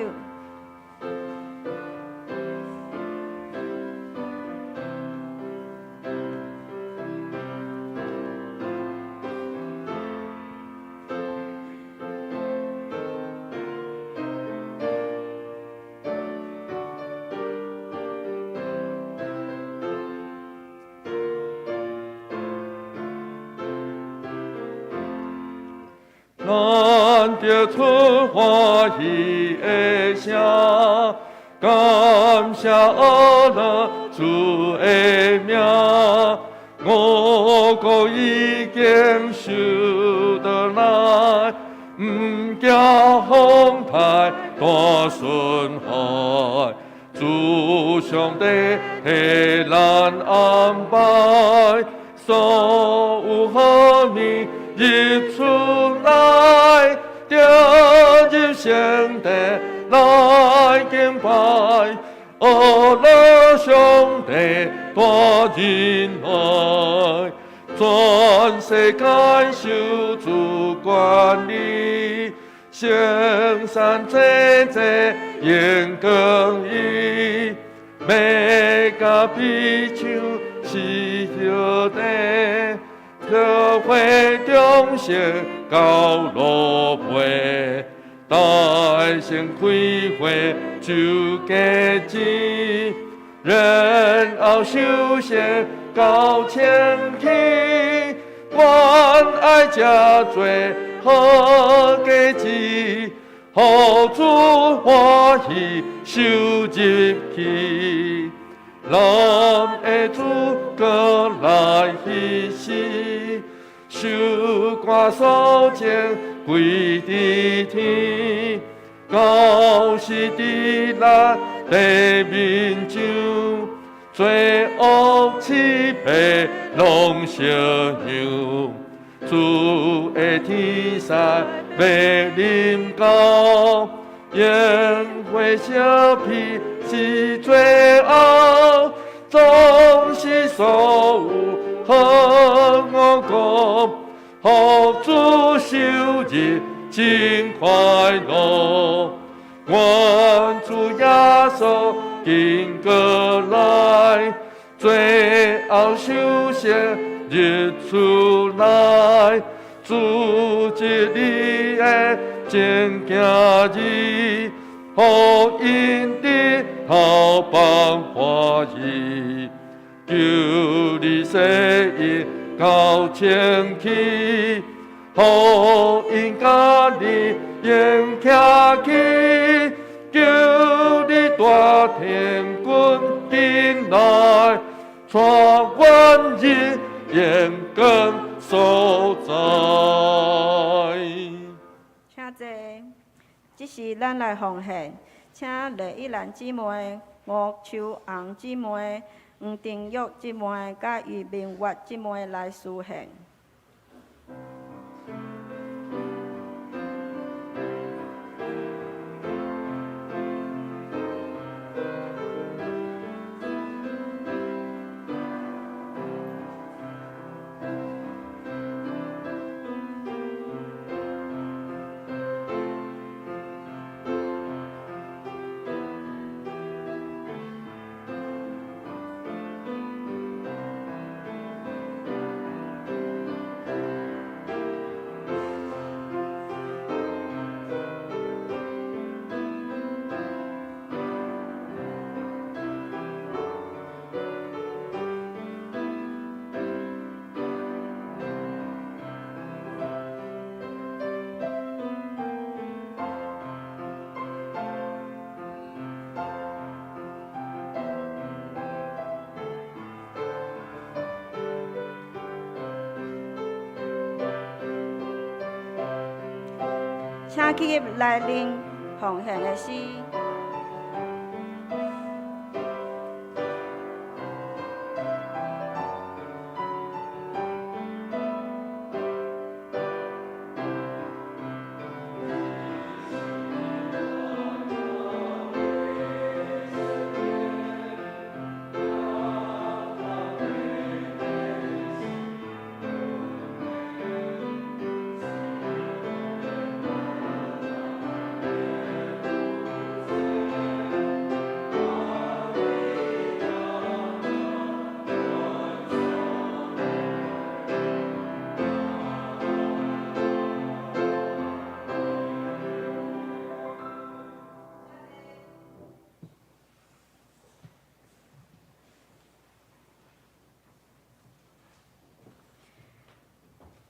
咱著出歡喜的聲，感謝阿樂主的名。五穀已經收倒來，毋驚風颱大損害。主上帝替咱安排，所有好物日出來，著入聖殿來敬拜，阿樂上帝大仁愛，全世界受主管理，聖青山济济映光伊，欲共比像是叶地，桃花中生到落尾，大乘开花就结子，然后修行到清气，阮爱食做好果子，予主欢喜收入去。咱的主阁来彼时，收割所种归伫天，到时伫咱地面上，罪恶欺骗拢相向，主的天使欲临到，烟火烧披是罪恶，总是所有好恶果，予主受日真快乐。愿主耶稣紧阁来，最后受洗日出来，主这里的真行儿，予𪜶日头放欢喜，求你洗𪜶到清气，予𪜶佮你永徛起，求你大天君紧来，带阮入荣光所在。请坐。这时咱来奉献，请李一兰姊妹、吴秋红姊妹、黄定玉姊妹、佮余明月姊妹来司献。请起来领奉献的诗。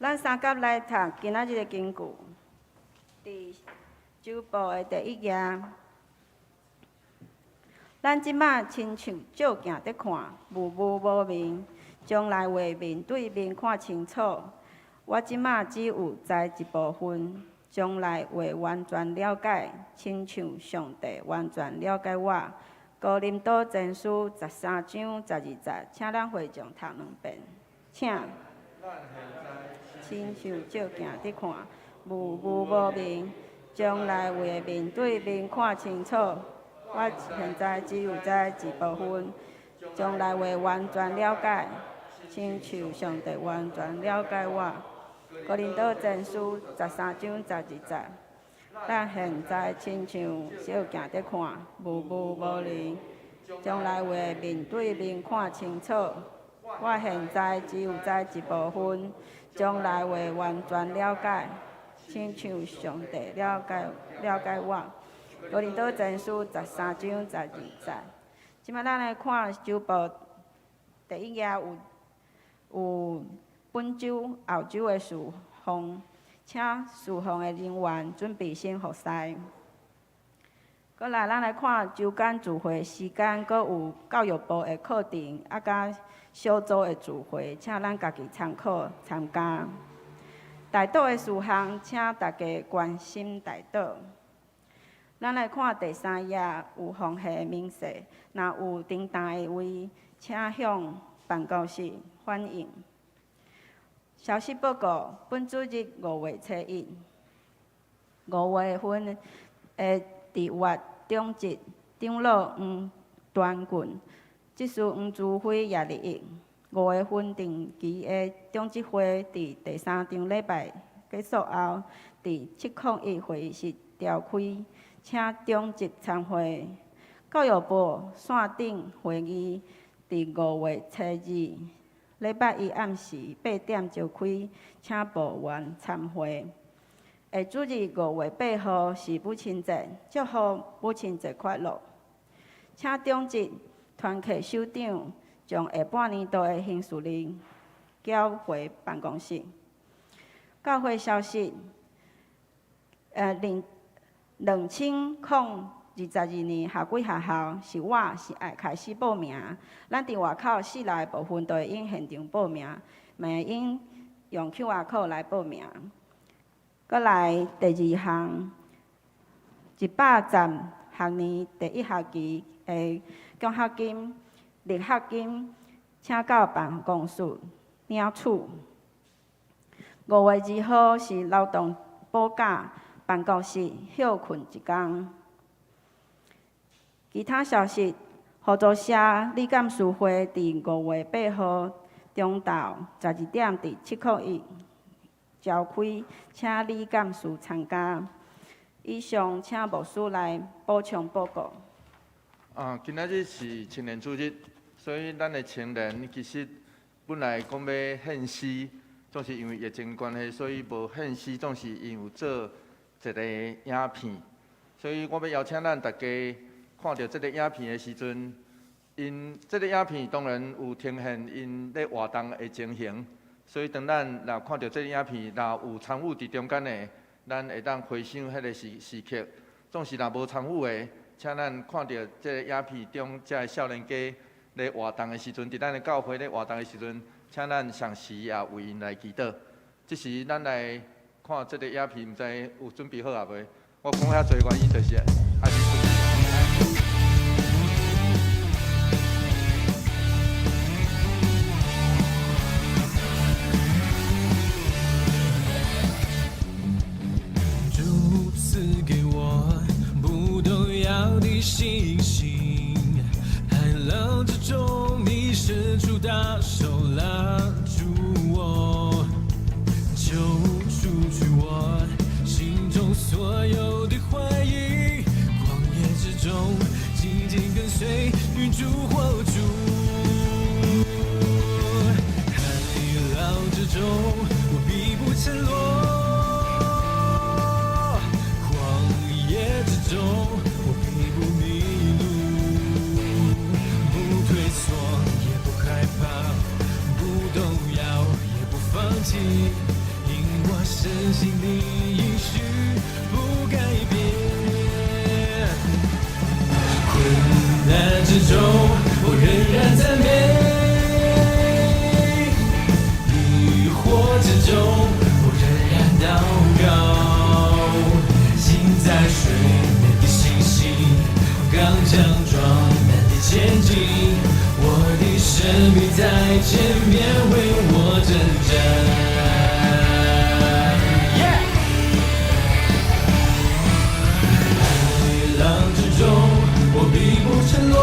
咱三甲来读今仔日的经句，伫周报的第一页。咱这马亲像照镜伫看，雾雾无明；将来会面对面看清楚。我这马只有知一部分，将来会完全了解，亲像上帝完全了解我。哥林多前书13章12节，请咱会众读两遍，请。亲像照镜伫看，雾雾无明；将来会面对面看清楚。我现在只有知一部分，将来会完全了解，亲像上帝完全了解我。哥林多前书13章12节，咱現在親像照鏡佇看，霧霧無離；將來會面對面看清楚。我現在只有知一部分，將來會完全了解，親像上帝了解了解我。哥林多前書13章12節。這擺咱來看週報第一頁有本週、後週的事奉，請事奉的人員準備先服侍。閣來，咱來看週間聚會時間，閣有教育部的課程，啊，佮小組的聚會，請咱家己參考參加。代禱的事項，請大家關心代禱。咱來看第三頁有奉獻明細，若有重擔的位，請向辦公室反映。消息報告：本主日5月初1，5月份的佇月長執長老黃端俊、執事黃朱輝也入役。5月份定期的長執會佇第三場禮拜結束後，佇701會議室召開，請長執參會。教育部線頂會議佇5月初2禮拜一暗時8點召開，請部員參會。下主日5月8號是母親節，祝福母親節快樂。請長執團契首長將下半年度的行事曆交回辦公室。教會消息，2022年夏季學校是我是愛開始報名。咱佇外口四樓的部分都會用現場報名，嘛會用用 QR code 來報名。閣來第二項，110學年第一學期的獎學金、力學金，請到辦公室領取。5月2號是勞動保假，辦公室歇睏一工。其他消息，合作社理監事會佇5月8號中晝12點佇701召開，請理監事參加。以上，請牧師來補充報告。啊，今仔日是青年主日，所以咱的青年其實本來講欲獻詩，總是因為疫情關係，所以無獻詩，總是𪜶有做一個影片。所以我欲邀請咱大家看著這个影片的時陣，𪜶這个影片當然有呈現𪜶咧活動的情形。所以當咱若看著這个影片，若有參與佇中間的，咱會當回想彼个時時刻。總是若無參與的，請咱看著這个影片中這个少年家咧活動的時陣，佇咱的教會咧活動的時陣，請咱同時也為𪜶來祈禱。這時咱來看這个影片，毋知有準備好啊未？我講遐濟原因就是還是準備。主賜給我不動搖的信心，海浪之中，你伸出大手拉住我，求除去我心中所有的懷疑，曠野之中緊緊跟隨，雲柱火柱，海浪之中我必不沉落。曠野之中，我必不迷路，不退縮，也不害怕，不動搖，也不放棄，因我深信你應許不改變。困難之中，我仍然讚美；疑惑之中，我仍然禱告。心在水面的信心，剛強壯膽的前進，我的生命在前面為我征戰。Yeah! 海浪之中，我必不沉落；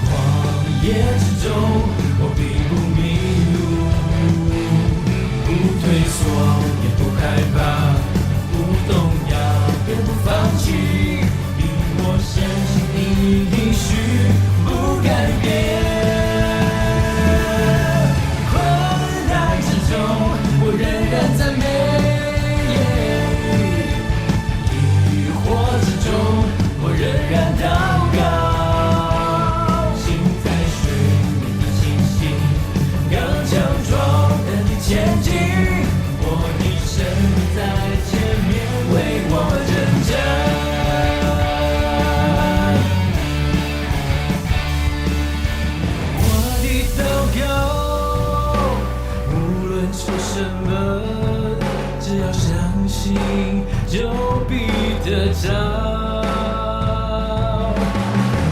曠野之中，我必不迷路，不退縮，也不害怕。相信就必得著。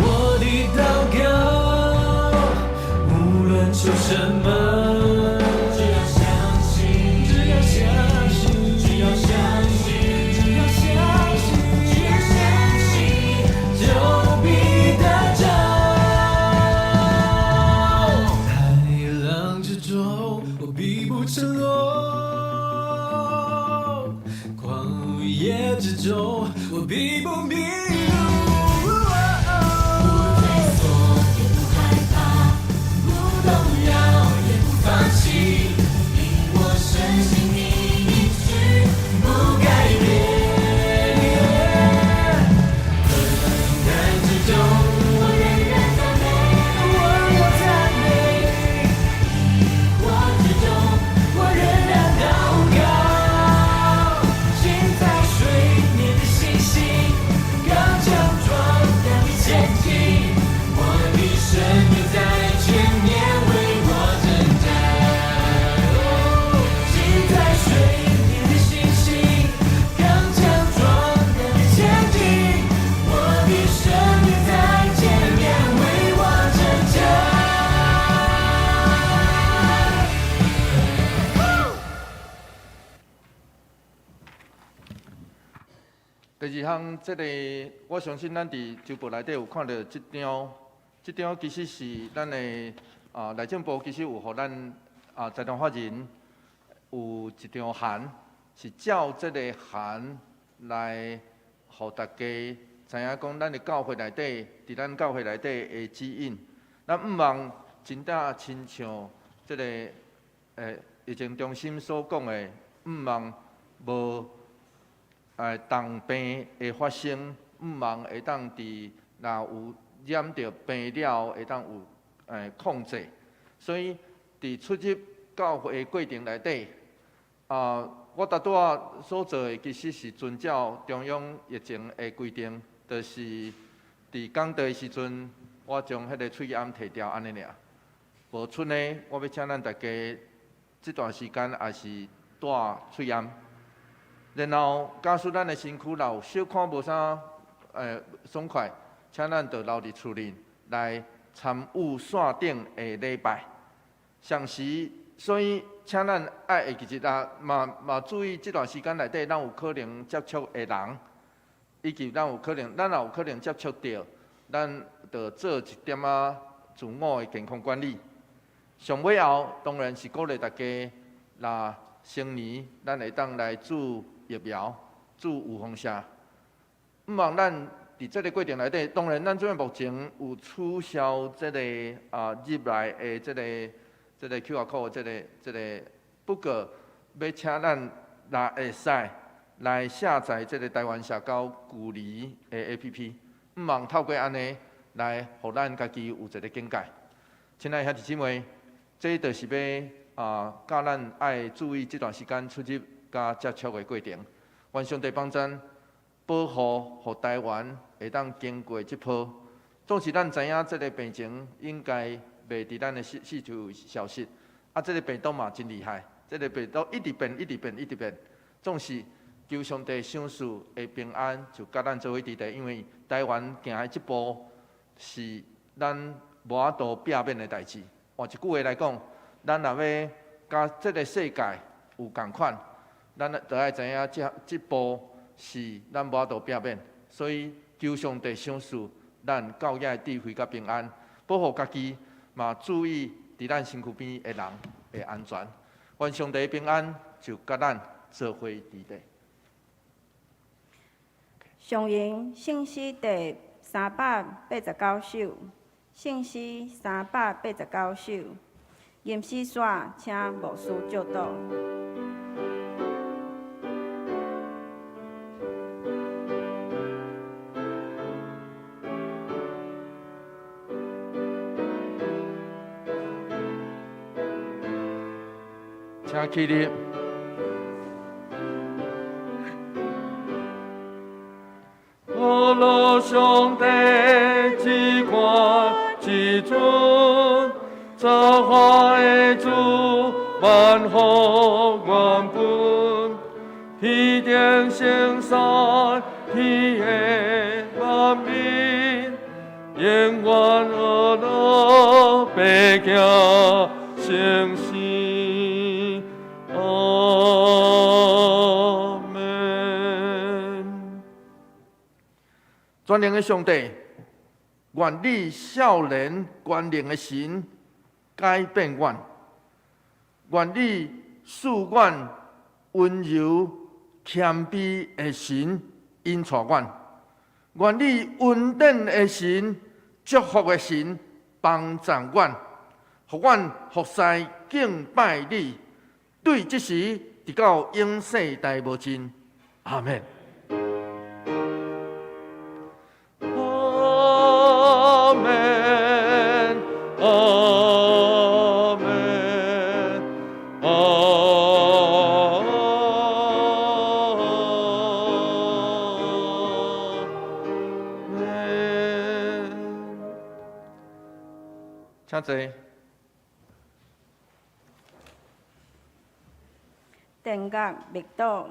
我的禱告，無論求什麼，只要相信，只要相信，只要相信，只要相信，只要相信，就必得著。海浪之中，我必不沉落；曠野之中，我必不迷路。不退縮，也不害怕，不動搖，也不放棄，因我深信你應許不改變。困難之中，我仍然讚美，我要讚美；疑惑之中，我仍然禱告。浸在水面的信心，剛強壯膽地前進。我的神就在前面為我征戰。浸在水面的信心，剛強壯膽地前進。我的神就在前面為我征戰。第二項，這个我相信咱佇週報內底有看著這張，這張其實是咱的內政部其實有予咱財團法人有一張函，是照這个函來予大家知影講，咱的教會內底，佇咱教會內底的指引。咱毋望真正親像這个疫情中心所講的，毋望無重病會發生，毋望會當佇若有染著病了後，會當有控制。所以佇出入教會的過程內底，我拄拄仔所做的其實是遵照中央疫情的規定，就是佇講道的時陣，我將彼个喙罨提掉按呢爾。無出呢，我欲請咱大家這段時間也是戴喙罨。然後，假使咱的身軀若有小可無啥爽快，請咱就留佇厝裡來參與線頂的禮拜。同時，所以請咱愛會記得啊，嘛注意這段時間內底，咱有可能接觸的人，以及咱有可能，咱若有可能接觸著，咱就做一點仔自我的健康管理。上尾後，當然是鼓勵大家，若新年咱會當來注疫苗、注預防射。毋望咱佇這个過程內底，當然咱這擺目前有取消這个入來的這个 QR code 這个，不過欲請咱若會使來下載這个台灣社交距離的 APP，毋望透過按呢來予咱家己有一个警戒。親愛的兄弟姊妹，這就是欲教咱愛注意這段時間出入佮接觸的過程。願上帝幫贊保護，予台灣會當經過這波。總是咱知影，這个病情應該袂佇咱的四處消失。這个病毒嘛真厲害，這个病毒一直變，一直變，一直變。總是求上帝賞賜的平安，就佮咱做伙佇佇，因為台灣行的這步是咱無法度避免的代誌。換一句話來講，咱若欲佮這个世界有仝款，咱就愛知影這步是咱無法度避免。所以求上帝賞賜咱教養的智慧佮平安，保護家己，嘛注意佇咱身軀邊的人的安全。願上帝平安就佮咱做伙佇佇。上引聖詩第389首，聖詩389首，吟詩煞，請牧師祝禱。請起立。阿拉上帝至高至尊，造化的主，萬福萬本，天頂聖山，天的萬民，永遠呵樂白行聖心。阿們。全能的上帝，願你少年權能的神改變阮，願你賜阮溫柔謙卑的神引帶阮，願你恩典的神、祝福的神幫助阮，予阮服侍敬拜你，對這時直到永世代無盡。阿們。阿們，阿們，阿們。請坐。殿閣默禱。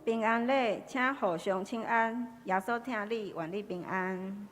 平安禮，請互相請安。耶穌疼你，願你平安。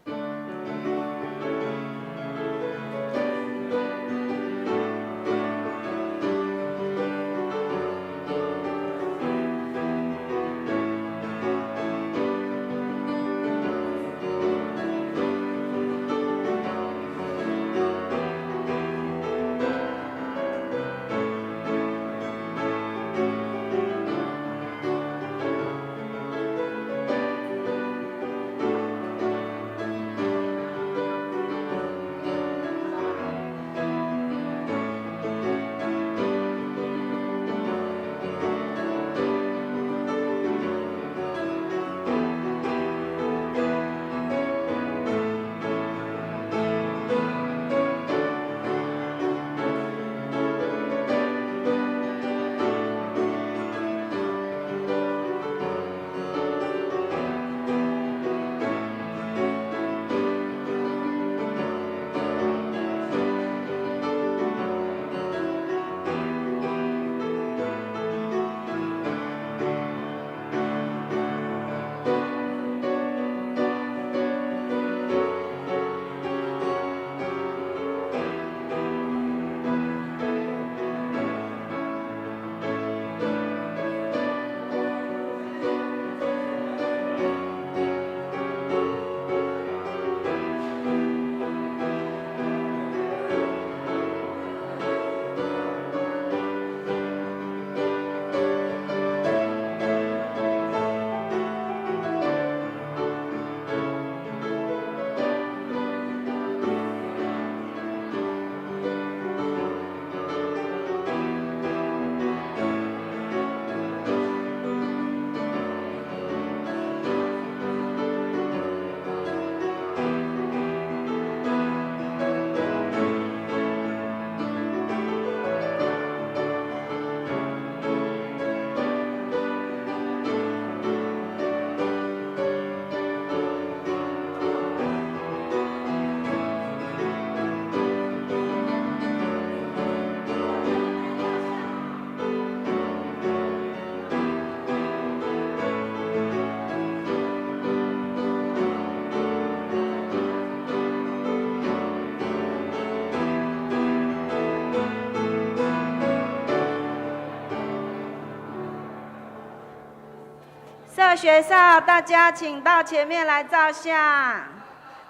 二學哨，大家請到前面來照相。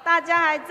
大家還在。